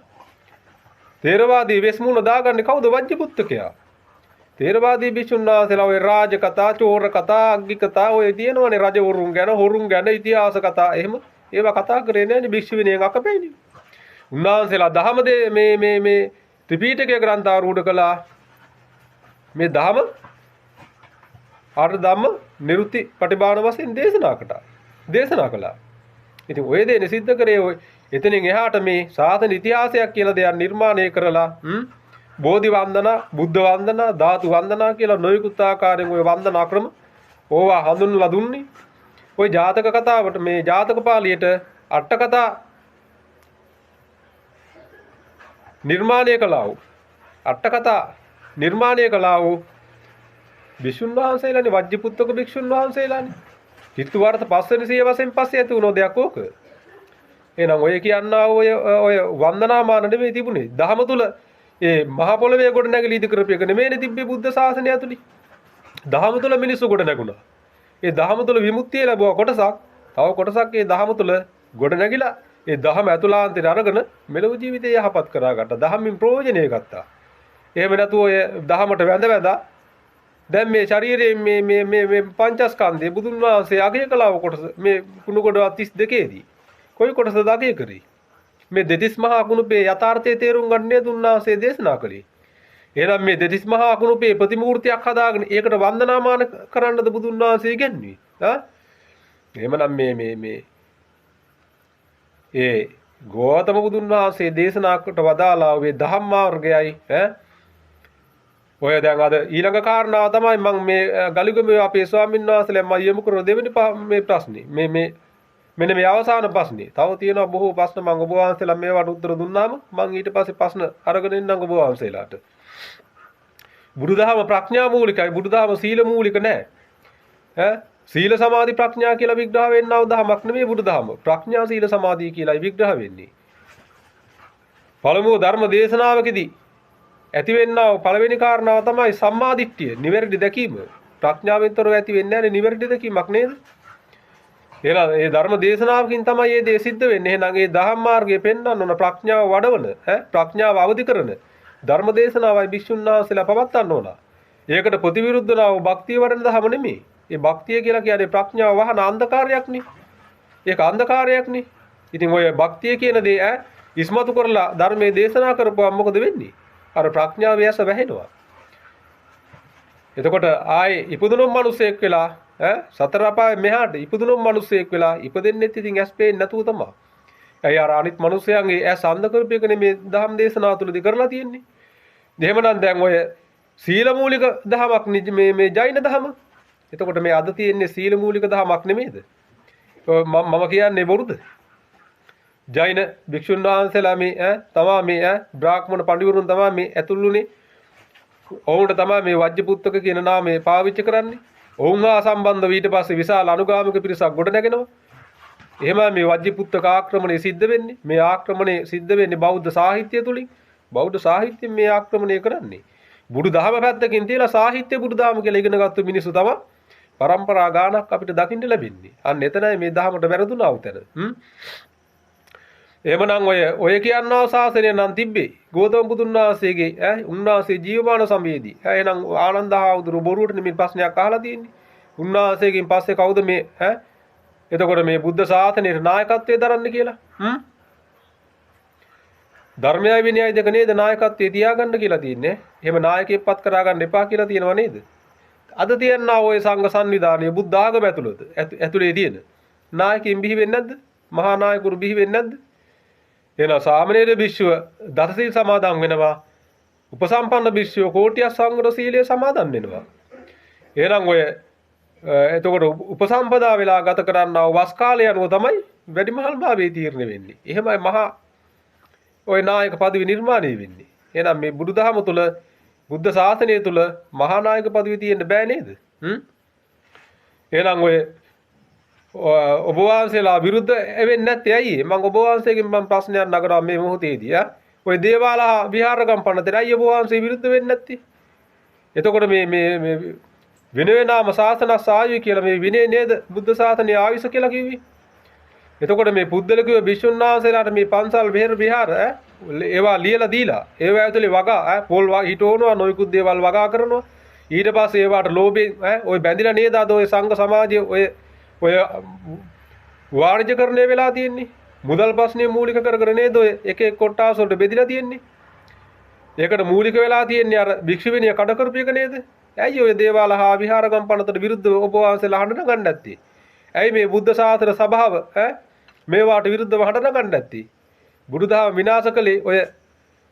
තේරවාදී වෙස්මුණ දාගන්නේ කවුද? වජ්ජපුත්තකයා. තේරවාදී භික්ෂුන් වහන්සේලා ඔය රාජ කතා, චෝර කතා, අග්ගි කතා ඔය තියෙනවනේ, රජවරුන් ගැන, හොරුන් ගැන ඉතිහාස කතා එහෙම ඒවා කතා කරේ නෑනේ භික්ෂු විනයෙන් අකපැයිනේ. උන්වහන්සේලා දහම දේ මේ මේ මේ ත්‍රිපිටකය ග්‍රන්ථාරූඪ කළා. මේ දහම අර ධම්ම නිරුත්ති පටිභාන වශයෙන් දේශනා කළා. ඉතින් ඔය දේනේ සිද්ධ කරේ. ඔය එතනින් එහාට මේ සාසන ඉතිහාසයක් කියලා දෙයක් නිර්මාණය කරලා බෝධි වන්දනා, බුද්ධ වන්දනා, ධාතු වන්දනා කියලා නොයෙකුත් ආකාරයෙන් ඔය වන්දනා ක්‍රම ඕවා හඳුන්වලා දුන්නේ. ඔය ජාතක කතාවට මේ ජාතක පාළියට අට කතා නිර්මාණය කළා වූ අට කතා නිර්මාණය කළා වූ භික්ෂුන් වහන්සේලානේ, වජ්ජිපුත්තක භික්ෂුන් වහන්සේලානේ. ක්‍රිස්තු වර්ෂ 5 වෙනි සියවසෙන් පස්සේ ඇති වුණෝ දෙයක් ඕක. එහෙනම් ඔය කියන්නා ඔය ඔය වන්දනාමාන නෙමෙයි තිබුණේ. දහම තුල ඒ මහ පොළවේ ගොඩ නැගිලි ඉදි කරපු එක නෙමෙයිනේ තිබ්බේ බුද්ධ ශාසනය ඇතුලේ. දහම තුල මිනිස්සු ගොඩ නැගුණා. ඒ දහම තුල විමුක්තිය ලැබුවා කොටසක්. තව කොටසක් ඒ දහම තුල ගොඩ නැගිලා ඒ දහම ඇතුළාන්තයට අරගෙන මෙලොව ජීවිතය යහපත් කරගත්තා. දහමින් ප්‍රයෝජනය ගත්තා. එහෙම නැතුව ඔය දහමට වැඳ වැඳ දැන් මේ ශරීරයෙන් මේ මේ මේ මේ පංචස්කන්ධය බුදුන් වහන්සේ අගය කළාව කොටස මේ කුණු ගොඩ 32 දී කොයි කොටසද අගය කරේ? මේ දෙතිස් මහා කුණුපේ යථාර්ථය තේරුම් ගන්න නේද උන්වහන්සේ දේශනා කළේ. එහෙනම් මේ දෙතිස් මහා කුණුපේ ප්‍රතිමූර්තියක් හදාගෙන ඒකට වන්දනාමාන කරන්නද බුදුන් වහන්සේ ඉගැන්වුවේ? ආ එහෙමනම් මේ මේ මේ ඒ ගෞතම බුදුන් වහන්සේ දේශනා කොට වදාළා ඔය දහම් මාර්ගයයි. ඈ ඔය දැන් අද ඊළඟ කාරණාව තමයි මම මේ ගලිගමේ අපේ ස්වාමීන් වහන්සේලා මම යොමු කරන දෙවෙනි මේ ප්‍රශ්නේ. මේ මේ මෙන්න මේ අවසාන ප්‍රශ්නේ. තව තියෙනවා බොහෝ ප්‍රශ්න. මම ඔබ වහන්සේලා මේවට උත්තර දුන්නාම මම ඊට පස්සේ ප්‍රශ්න අරගෙන එන්නම් ඔබ වහන්සේලාට. බුදුදහම ප්‍රඥා මූලිකයි. බුදුදහම සීල මූලික නෑ. ඈ සීල සමාධි ප්‍රඥා කියලා විග්‍රහ වෙන්නව දහමක් නෙමෙයි බුදුදහම. ප්‍රඥා සීල සමාධි කියලායි විග්‍රහ වෙන්නේ. පළමුව ධර්ම දේශනාවකදී ඇතිවෙන්නව පළවෙනි කාරණාව තමයි සම්මාදිට්ඨිය, නිවැරදි දැකීම. ප්‍රඥාවෙන් තොරව ඇති වෙන්නේ නැහැ නිවැරදි දැකීමක් නේද? එහෙනම් ඒ ධර්ම දේශනාවකින් තමයි මේ දේ සිද්ධ වෙන්නේ. එහෙනම් ඒ දහම් මාර්ගය පෙන්වන්න ඕන, ප්‍රඥාව වඩවන, ඈ ප්‍රඥාව අවදි කරන ධර්ම දේශනාවයි භික්ෂුන් වහන්සේලා පවත්වන්න ඕන. ඒකට ප්‍රතිවිරුද්ධ නාව භක්තිය වඩන දහම නෙමෙයි. ඒ භක්තිය කියලා කියන්නේ ප්‍රඥාව වහන අන්ධකාරයක් නේ. ඒක අන්ධකාරයක් නේ. ඉතින් ඔය භක්තිය කියන දේ ඈ ඉස්මතු කරලා ධර්මයේ දේශනා කරපුවම මොකද වෙන්නේ? අර ප්‍රඥාව ඇස වැහෙනවා. එතකොට ආයේ ඉපදුණු මිනිසෙක් වෙලා ඈ සතර අපායේ මෙහාට ඉපදුණු මිනිසෙක් වෙලා ඉපදෙන්නෙත් ඉතින් ඇස් පේන්නේ නැතුව තමයි. ඇයි අර අනිත් මිනිසයන්ගේ ඇස් අන්ධ කරපු එකනේ මේ දහම් දේශනාව තුලදී කරලා තියෙන්නේ. එහෙමනම් දැන් ඔය සීල මූලික දහමක් මේ මේ ජෛන දහම. එතකොට මේ අද තියෙන්නේ සීල මූලික දහමක් නෙමෙයිද? මම කියන්නේ බොරුද? ජෛන භික්ෂුන් වහන්සේලා මේ ඈ තමා මේ ඈ බ්‍රාහ්මණ පඬිවරුන් තමා මේ ඇතුළුනේ. ඔවුන්ට තමා මේ වජ්ජපුත්තක කියන නාමය පාවිච්චි කරන්නේ. ඔවුන් හා සම්බන්ධව ඊට පස්සේ විශාල අනුගාමික පිරිසක් ගොඩ නැගෙනවා. එහෙම මේ වජ්ජපුත්තක ආක්‍රමණය සිද්ධ වෙන්නේ. මේ ආක්‍රමණය සිද්ධ වෙන්නේ බෞද්ධ සාහිත්‍ය තුලින්. බෞද්ධ සාහිත්‍යයෙන් මේ ආක්‍රමණය කරන්නේ. බුදු දහම පැත්තකින් තියලා සාහිත්‍ය බුදු දහම කියලා ඉගෙන ගත්තු මිනිස්සු තමයි පරම්පරා ගානක් අපිට දකින්න ලැබෙන්නේ. අන්න එතනයි මේ දහමට වැරදුනා උතන. එහෙමනම් ඔය ඔය කියනවා ශාසනය නම් තිබ්බේ ගෞතම බුදුන් වහන්සේගේ ඈ උන්වහන්සේ ජීවමාන සමයේදී. ඈ එහෙනම් ආනන්ද හාමුදුරුවෝ බොරුවට නෙමෙයි ප්‍රශ්නයක් අහලා තියෙන්නේ. උන්වහන්සේගෙන් පස්සේ කවුද මේ ඈ එතකොට මේ බුද්ධ ශාසනයට නායකත්වයේ දරන්නේ කියලා? ධර්මයයි විනයයි දෙක නේද නායකත්වයේ තියාගන්න කියලා තියෙන්නේ. එහෙම නායකයෙක් පත් කරගන්න එපා කියලා තියෙනව නේද? අද තියනා ඔය සංඝ සංවිධානයේ බුද්ධ ආගම ඇතුළත ඇතුලේ තියෙන නායකයින් බිහි වෙන්නේ නැද්ද? මහා නායකවරු බිහි වෙන්නේ නැද්ද? එහෙනම් සාමණේර භික්ෂුව දසසිල් සමාදන් වෙනවා. උපසම්පන්න භික්ෂුව කෝටියක් සංවර සීලය සමාදන් වෙනවා. එහෙනම් ඔය එතකොට උපසම්පදා වෙලා ගත කරන්නා වූ වස් කාලය අනුව තමයි වැඩිමහල් භාවයේ තීරණය වෙන්නේ. එහෙමයි මහා ඔය නායක පදවි නිර්මාණය වෙන්නේ. එහෙනම් මේ බුදුදහම තුල බුද්ධ ශාසනය තුල මහා නායක පදවිය තියෙන්න බෑ නේද? එහෙනම් ඔය ඔබ වහන්සේලා විරුද්ධ වෙන්නේ නැත්තේ ඇයි? මං ඔබ වහන්සේගෙන් මං ප්‍රශ්නයක් නගනවා මේ මොහොතේදී. ඈ ඔය දේවාල විහාරගම් පනතට ඇයි ඔබ වහන්සේ විරුද්ධ වෙන්නේ නැත්තේ? එතකොට මේ මේ මේ වෙන වෙනම ශාසන සායුයි කියලා මේ විනය නේද බුද්ධ ශාසනයේ ආයුෂ කියලා කිව්වේ? එතකොට මේ පුද්දලකිව භික්ෂුන් වහන්සේලාට මේ පන්සල් විහාර ඒවා ලියලා දීලා ඒවා ඇතුලේ වගා පොල් හිටවනවා, නොයෙකුත් දේවල් වගා කරනවා. ඊට පස්සේ ඒවාට ලෝභයෙන් ඔය බැඳිලා නේද අද ඔය සංඝ සමාජයේ ඔය ඔය වාණිජකරණය වෙලා තියෙන්නේ. මුදල් ප්‍රශ්නේ මූලික කර කර නේද ඔය එක එක කොට්ටාස වලට බෙදිලා තියෙන්නේ. ඒකට මූලික වෙලා තියෙන්නේ අර භික්ෂු විනය කඩ කරපු එක නේද? ඇයි ඔය දේවාල හා විහාරගම් පනතට විරුද්ධව ඔබ වහන්සේලා හඬ නගන්නේ නැත්තේ? ඇයි මේ බුද්ධ ශාසන සභාව මේවාට විරුද්ධව හඬ නගන්නේ නැත්තේ? බුදුදහම විනාශ කළේ ඔය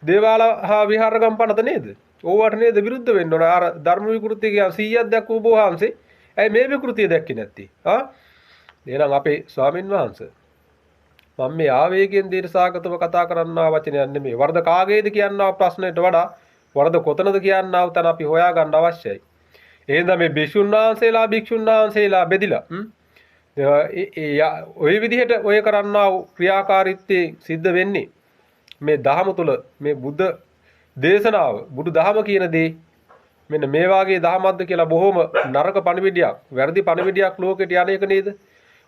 දේවාල හා විහාරගම් පනත නේද? ඕවට නේද විරුද්ධ වෙන්න ඕන. අර ධර්ම විකෘතිය කියන 100ක් දැක්වූ ඔබ වහන්සේ ඇයි මේ විකෘතිය දැක්කේ නැත්තේ? ආ එහෙනම් අපේ ස්වාමින් වහන්සේ, මම මේ ආවේගයෙන් දීර්ඝසාගතව කතා කරන්නා වචනයක් නෙමෙයි. වරද කාගේද කියන්නා ප්‍රශ්නයට වඩා වරද කොතනද කියන්නා තැන අපි හොයා ගන්න අවශ්‍යයි. එහෙනම් මේ භික්ෂුන් වහන්සේලා භික්ෂුන් වහන්සේලා බෙදිලා ඔය විදිහට ඔය කරන්නා වූ ක්‍රියාකාරීත්වයේ සිද්ධ වෙන්නේ මේ දහම තුල මේ බුද්ධ දේශනාව, බුදු දහම කියන දේ මෙන්න මේ වාගේ දහමක්ද කියලා බොහොම නරක පණිවිඩයක්, වැරදි පණිවිඩයක් ලෝකෙට යන එක නේද?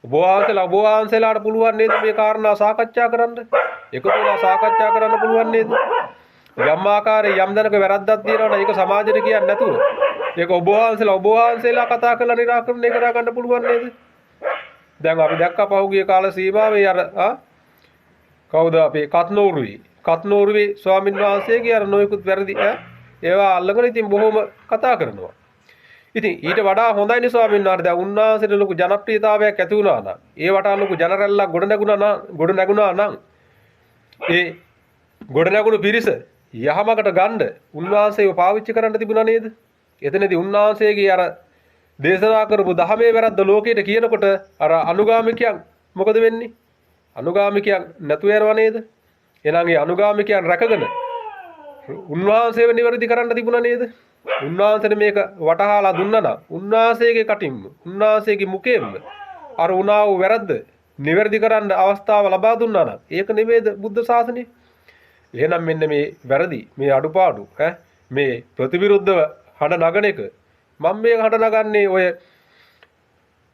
ඔබ වහන්සේලාට පුළුවන් නේද මේ කාරණා සාකච්ඡා කරන්න? එකතු වෙලා සාකච්ඡා කරන්න පුළුවන් නේද? යම් ආකාරයේ යම් දනක වැරද්දක් තියෙනවා නම් ඒක සමාජයට කියන්නේ නැතුව ඒක ඔබ වහන්සේලා කතා කරලා නිරාකරණය කරා ගන්න පුළුවන් නේද? දැන් අපි දැක්කා පහුගිය කාල සීමාවේ අර කවුද අපේ කත්නෝරුවේ ස්වාමින් වහන්සේගේ අර නොයෙකුත් වැරදි ඒවා අල්ලගෙන ඉතින් බොහොම කතා කරනවා. ඉතින් ඊට වඩා හොඳයිනේ ස්වාමීන් වහන්සේ, දැන් උන්වහන්සේට ලොකු ජනප්‍රියතාවයක් ඇති වුණා නම්, ඒ වටා ලොකු ජන රැල්ලක් ගොඩ නැගුණා නම් ඒ ගොඩ නැගුණු පිරිස යහමකට ගන්න උන්වහන්සේව පාවිච්චි කරන්න තිබුණා නේද? එතනදී උන්වහන්සේගේ අර දේශනා කරපු දහමේ වැරද්ද ලෝකයට කියනකොට අර අනුගාමිකයන් මොකද වෙන්නේ? අනුගාමිකයන් නැතු වෙනවා නේද? එහෙනම් ඒ අනුගාමිකයන් රැකගෙන උන්වහන්සේව නිවැරදි කරන්න තිබුණා නේද? උන්වහන්සේට මේක වටහාලා දුන්නා නම් උන්වහන්සේගේ කටින්ම උන්වහන්සේගේ මුඛයෙන්ම අර උනා වූ වැරද්ද නිවැරදි කරන්න අවස්ථාව ලබා දුන්නා නම් ඒක නෙමෙයිද බුද්ධ ශාසනය? එහෙනම් මෙන්න මේ වැරදි, මේ අඩුපාඩු, මේ ප්‍රතිවිරුද්ධව හඬ නගන එක, මම මේ හඬ නගන්නේ ඔය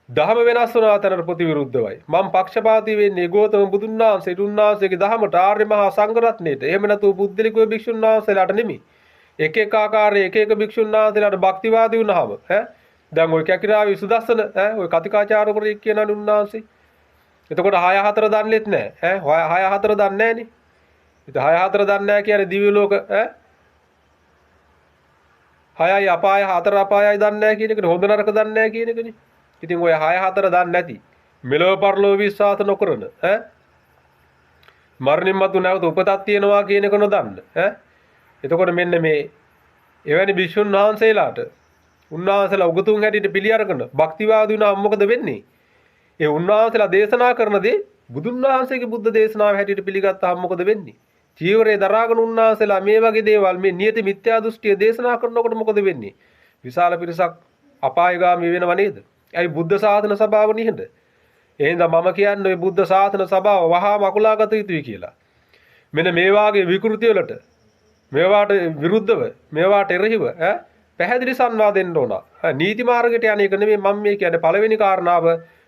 දහම වෙනස් වුණා තැනට ප්‍රතිවිරුද්ධවයි. මම පක්ෂපාතී වෙන්නේ ගෞතම බුදුන් වහන්සේට, උන්වහන්සේගේ දහමට, ආර්ය මහා සංඝරත්නයට. එහෙම නැතුව පුද්ගලිකව භික්ෂුන් වහන්සේලාට නෙමෙයි. එක එක ආකාරයේ එක එක භික්ෂුන් වහන්සේලාට භක්තිවාදී වුණාම දැන් ඔය කැකිරාවේ සුදස්සන ඔය කතිකාචාර්යවරයෙක් කියනවනේ උන්වහන්සේ. එතකොට 6 4 දන්නෙත් නෑ. 6 4 දන්නේ නෑනේ. ඉතින් 6 4 දන්නේ නෑ කියන්නේ දිව්‍ය ලෝක 6යි අපාය 4 අපායයි දන්නේ නෑ කියන එකනේ. හොඳ නරක දන්නේ නෑ කියන එකනේ. ඉතින් ඔය 6 4 දන්නේ නැති මෙලොව පරලොව විශ්වාස නොකරන මරණින් මතු නැවත උපතක් තියෙනවා කියන එක නොදන්න එතකොට මෙන්න මේ එවැනි භික්ෂුන් වහන්සේලාට උන්වහන්සේලා උගතුන් හැටියට පිළි අරගෙන භක්තිවාදී වුණාම මොකද වෙන්නේ? ඒ උන්වහන්සේලා දේශනා කරන දේ බුදුන් වහන්සේගේ බුද්ධ දේශනාව හැටියට පිළිගත්තාම මොකද වෙන්නේ? චීවරය දරාගෙන උන්වහන්සේලා මේ වගේ දේවල් මේ නියති මිත්‍යා දෘෂ්ටිය දේශනා කරනකොට මොකද වෙන්නේ? විශාල පිරිසක් අපායගාමී වෙනව නේද? ඇයි බුද්ධ ශාසන සභාව නිහඬ? එහෙනම් මම කියන්නේ ඔය බුද්ධ ශාසන සභාව වහාම අකුලාගත යුතුයි කියලා. මෙන්න මේ වාගේ විකෘති වලට, මේවාට විරුද්ධව, මේවාට එරෙහිව පැහැදිලි සංවාද දෙන්න ඕන. නීති මාර්ගයට යන එක නෙමෙයි මම මේ කියන්නේ. පළවෙනි කාරණාව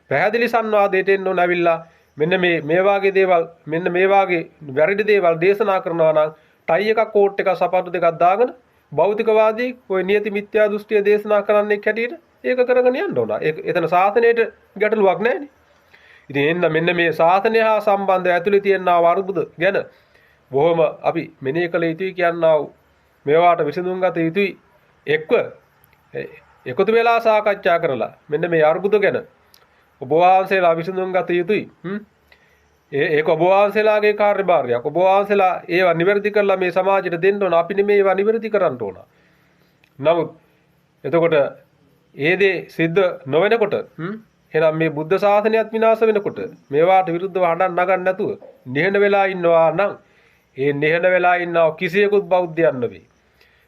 පැහැදිලි සංවාදයට එන්න ඕන. ඇවිල්ලා මෙන්න මේ වාගේ දේවල්, මෙන්න මේ වාගේ වැරදි දේවල් දේශනා කරනවා නම් ටයි එකක්, කෝට් එකක්, සපත්තු දෙකක් දාගෙන භෞතිකවාදී ඔය නියති මිත්‍යා දෘෂ්ටිය දේශනා කරන්නෙක් හැටියට ඒක කරගෙන යන්න ඕන. ඒක එතන ශාසනයට ගැටලුවක් නෑනේ. ඉතින් එන්න මෙන්න මේ ශාසනය හා සම්බන්ධ ඇතුලේ තියෙනා අර්බුද ගැන බොහොම අපි මෙනෙහි කළ යුතුයි කියනා වූ මේවාට විසඳුම් ගත යුතුයි. එක්ව එකතු වෙලා සාකච්ඡා කරලා මෙන්න මේ අර්බුද ගැන ඔබ වහන්සේලා විසඳුම් ගත යුතුයි. ඒක ඔබ වහන්සේලාගේ කාර්යභාරයක්. ඔබ වහන්සේලා ඒවා නිවැරදි කරලා මේ සමාජයට දෙන්න ඕන. අපි නෙමෙයි ඒවා නිවැරදි කරන්න ඕන. නමුත් එතකොට ඒ දේ සිද්ධ නොවෙනකොට එහෙනම් මේ බුද්ධ ශාසනයත් විනාශ වෙනකොට මේවාට විරුද්ධව හඬක් නගන්න නැතුව නිහඬ වෙලා ඉන්නවා නම් ඒ නිහඬ වෙලා ඉන්නව කිසියෙකුත් බෞද්ධයන් නෙවෙයි.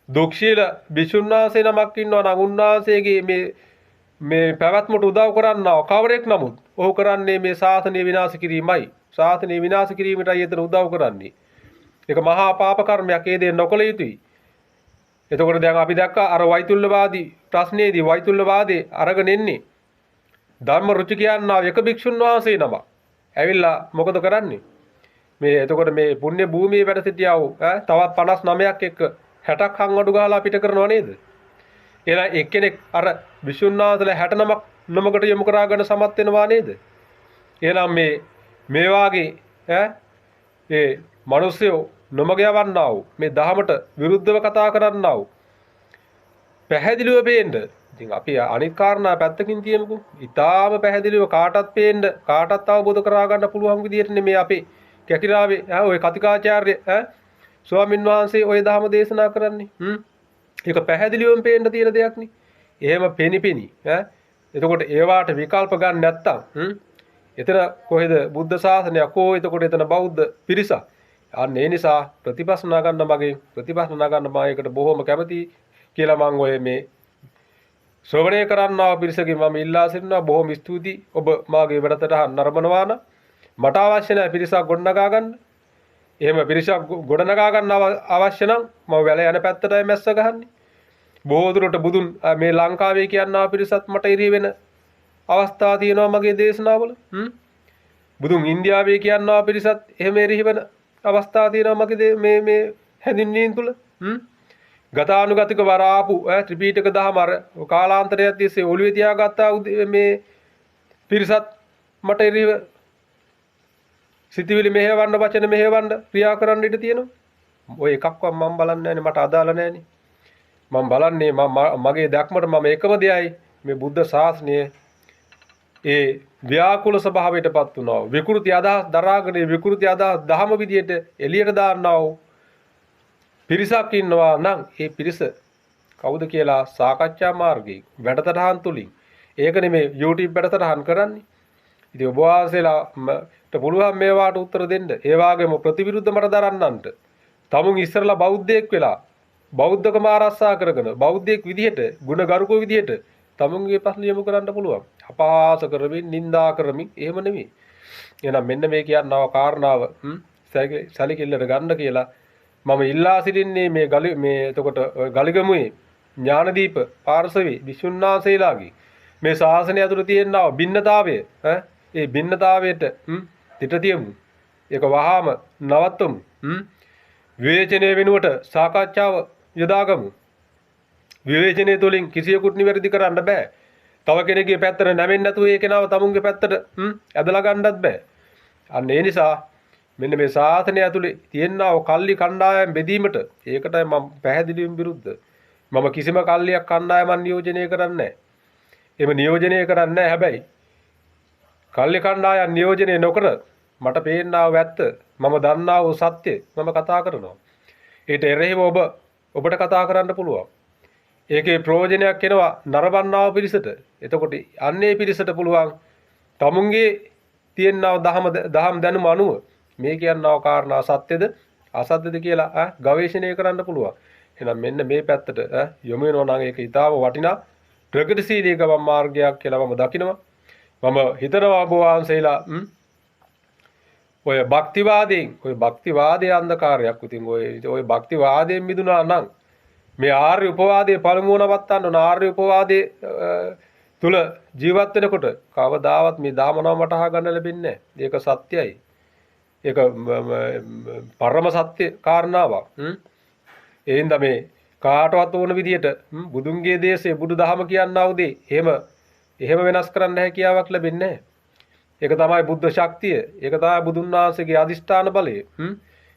දුක්ශීල භික්ෂුන් වහන්සේ නමක් ඉන්නවා නම් උන්වහන්සේගේ මේ මේ පැවැත්මට උදව් කරන්නව කවරෙක් නමුත් ඔහු කරන්නේ මේ ශාසනය විනාශ කිරීමයි. ශාසනය විනාශ කිරීමටයි එතන උදව් කරන්නේ. ඒක මහා පාප කර්මයක්. ඒ දේ නොකළ යුතුයි. එතකොට දැන් අපි දැක්කා අර වෛතුල්‍යවාදී ප්‍රශ්නයේදී වෛතුල්‍යවාදේ අරගෙන එන්නේ ධර්ම රුචි කියන්නා එක භික්ෂුන් වහන්සේ නමක්. ඇවිල්ලා මොකද කරන්නේ? මේ එතකොට මේ පුණ්‍ය භූමියේ වැඩ සිටියා වූ තවත් 59ක් එක්ක 60ක් හංවඩු ගහලා පිට කරනව නේද? එහෙනම් එක්කෙනෙක් අර භික්ෂුන් වහන්සේලා 69ක් නමකට යොමු කරා ගන්න සමත් වෙනවා නේද? එහෙනම් මේ මේ වාගේ ඒ මිනිස්සු නොමග යවන්නා වූ මේ දහමට විරුද්ධව කතා කරන්නා වූ පැහැදිලිව පේන්න. ඉතින් අපි අනිත් කාරණා පැත්තකින් තියමුකෝ. ඊටාම පැහැදිලිව කාටත් පේන්න, කාටත් අවබෝධ කරා ගන්න පුළුවන් විදිහට නෙමේ අපේ කැකිරාවේ ඔය කතිකාචාර්ය ස්වාමින් වහන්සේ ඔය දහම දේශනා කරන්නේ. ඒක පැහැදිලිවම පේන්න තියෙන දෙයක් නේ. එහෙම පෙනිපෙනි එතකොට ඒවාට විකල්ප ගන්න නැත්තම් එතන කොහෙද බුද්ධ ශාසනයක් කෝ? එතකොට එතන බෞද්ධ පිරිසක්. අන්න ඒ නිසා ප්‍රතිපස්න නගන්න මගේ ප්‍රතිපස්න නගන්න මම ඒකට බොහොම කැමතියි කියලා මං ඔය මේ ශ්‍රවණය කරන්නා පිරිසකින් මම ඉල්ලා සිටිනවා. බොහොම ස්තුතියි. ඔබ මාගේ වැඩසටහන නරඹනවා නම් මට අවශ්‍ය නැහැ පිරිසක් ගොඩනගා ගන්න. එහෙම පිරිසක් ගොඩනගා ගන්න අවශ්‍ය නම් මම වැල යන පැත්තටයි මැස්ස ගහන්නේ. බොහෝ දුරට බුදුන් මේ ලංකාවේ කියන්නා පිරිසත් මට ඉරි වෙන අවස්ථා තියෙනවා මගේ දේශනාවල. බුදුන් ඉන්දියාවේ කියන්නා පිරිසත් එහෙම එරෙහි වෙන අවස්ථා තියෙනවා මගේ මේ මේ හැඳින්වීම් තුල. ගතානුගතික වරාපු ත්‍රිපිටක දහම අර කාලාන්තරයක් තිස්සේ ඔළුවේ තියාගත්තා මේ පිරිසත් මට එරෙහිව සිතිවිලි මෙහෙවන්න, වචන මෙහෙවන්න, ක්‍රියා කරන්න ඉඩ තියෙනවා. ඔය එකක්වත් මම බලන්නේ නෑනේ, මට අදාළ නෑනේ. මම බලන්නේ මගේ දැක්මට මම එකම දෙයයි මේ බුද්ධ ශාසනය ඒ ව්‍යාකුල ස්වභාවයටපත් වුණා. විකෘති අදහස් දරාගෙන විකෘති අදහස් දහම විදියට එළියට දාන්නා වූ පිරිසක් ඉන්නවා නම් ඒ පිරිස කවුද කියලා සාකච්ඡා මාර්ගයෙන් වැඩසටහන් තුලින්, ඒක නෙමේ YouTube වැඩසටහන් කරන්නේ. ඉතින් ඔබ වහන්සේලාට පුළුවන් මේවාට උත්තර දෙන්න. ඒ වගේම ප්‍රතිවිරුද්ධ මට දරන්නන්ට තමුන් ඉස්සරලා බෞද්ධයෙක් වෙලා බෞද්ධකම ආරක්ෂා කරගෙන බෞද්ධයෙක් විදිහට ගුණගරුක විදිහට තමුන්ගේ ප්‍රශ්න යොමු කරන්න පුළුවන්. අපහාස කරමින් නිඳා කරමින් එහෙම නෙමෙයි. එහෙනම් මෙන්න මේ කියනව කාරණාව සැලකිල්ලට ගන්න කියලා මම ඉල්ලා සිටින්නේ මේ මේ එතකොට ගලිගමුවේ ඥානදීප පාර්ශවයේ විසුණු වහන්සේලාගේ මේ ශාසනය ඇතුළේ තියෙනා භින්නතාවය ඒ භින්නතාවයට තිට තියමු. ඒක වහාම නවත්තමු. විවේචනය වෙනුවට සාකච්ඡාව යොදාගමු. විවේචනය තුළින් කිසියෙකුට නිවැරදි කරන්න බෑ. තව කෙනෙකුගේ පැත්තට නැමෙන්නේ නැතුව ඒ කෙනාව තමුන්ගේ පැත්තට ඇදලා ගන්නත් බෑ. අන්න ඒ නිසා මෙන්න මේ ශාසනය ඇතුලේ තියෙනා කල්ලි කණ්ඩායම් බෙදීමට ඒකටයි මම පැහැදිලිවම විරුද්ධ. මම කිසිම කල්ලියක් කණ්ඩායමක් නියෝජනය කරන්නේ නැහැ. එහෙම නියෝජනය කරන්නේ නැහැ. හැබැයි කල්ලි කණ්ඩායම් නියෝජනය නොකර මට පේන්නා වූ ඇත්ත, මම දන්නා වූ සත්‍ය මම කතා කරනවා. ඊට එරෙහිව ඔබට කතා කරන්න පුළුවන්. ඒකේ ප්‍රයෝජනයක් එනවා නරඹන්නා වූ පිරිසට. එතකොට අන්නේ පිරිසට පුළුවන් තමුන්ගේ තියෙනා දහම් දැනුම අනුව මේ කියනා කාරණා සත්‍යද අසත්‍යද කියලා ගවේෂණය කරන්න පුළුවන්. එහෙනම් මෙන්න මේ පැත්තට යොමු වෙනවා නම් ඒක ඊටාම වටිනා ප්‍රගතිශීලී ගමන් මාර්ගයක් කියලා මම දකිනවා. මම හිතනවා ඔබ වහන්සේලා ඔය භක්තිවාදයෙන්, ඔය භක්තිවාදයේ අන්ධකාරයක්. ඉතින් ඔය භක්තිවාදයෙන් මිදුණා නම් මේ ආර්ය උපවාදයේ පළමුව නවත්තන්න ඕන. ආර්ය උපවාදයේ තුල ජීවත් වෙනකොට කවදාවත් මේ දාමනව වටහා ගන්න ලැබෙන්නේ නැහැ. ඒක සත්‍යයි. ඒක පරම සත්‍ය කාරණාවක්. ඒ හින්දා මේ කාටවත් ඕන විදියට බුදුන්ගේ දේශයේ බුදු දහම කියන්නා වූ දේ එහෙම වෙනස් කරන්න හැකියාවක් ලැබෙන්නේ නැහැ. ඒක තමයි බුද්ධ ශක්තිය. ඒක තමයි බුදුන් වහන්සේගේ අදිෂ්ඨාන බලය.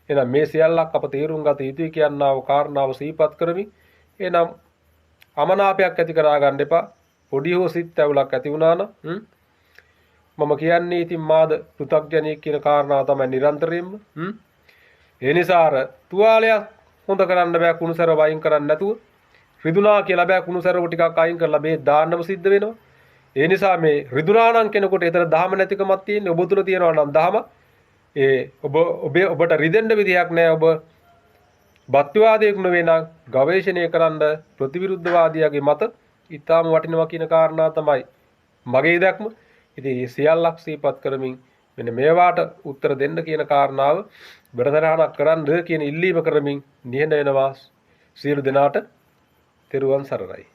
එහෙනම් මේ සියල්ලක් අප තේරුම් ගත යුතුයි කියන්නා වූ කාරණාව සිහිපත් කරමි. එහෙනම් අමනාපයක් ඇති කරා ගන්න එපා. පොඩි හෝ සිත් ඇවුලක් ඇති වුණා නම් මම කියන්නේ ඉතින් මාද පෘථග්ජනයෙක් කියන කාරණාව තමයි නිරන්තරයෙන්ම. ඒ නිසා අර තුවාලයක් හොඳ කරන්න බෑ කුණුසැරව අයින් කරන්න නැතුව. රිදුනා කියලා බෑ කුණුසැරව ටිකක් අයින් කරලා බේත් දාන්නම සිද්ධ වෙනවා. ඒ නිසා මේ රිදුනා නම් කෙනෙකුට ඒතර දහම නැතිකමක් තියෙන්නේ. ඔබ තුල තියෙනවා නම් දහම. ඒ ඔබ ඔබට රිදෙන්න විදිහක් නෑ. ඔබ බත්තිවාදියෙක් නෙවෙයි නම් ගවේෂණය කරන්න ප්‍රතිවිරුද්ධවාදියාගේ මත ඉතාම වටිනවා කියන කාරණා තමයි මගේ දැක්ම. ඉතින් මේ සියල්ලක් සිහිපත් කරමින් මෙන්න මේවාට උත්තර දෙන්න කියන කාරණාව වැඩසටහනක් කරන්න කියන ඉල්ලීම කරමින් නිහඬ වෙනවා. සියලු දෙනාට තෙරුවන් සරණයි.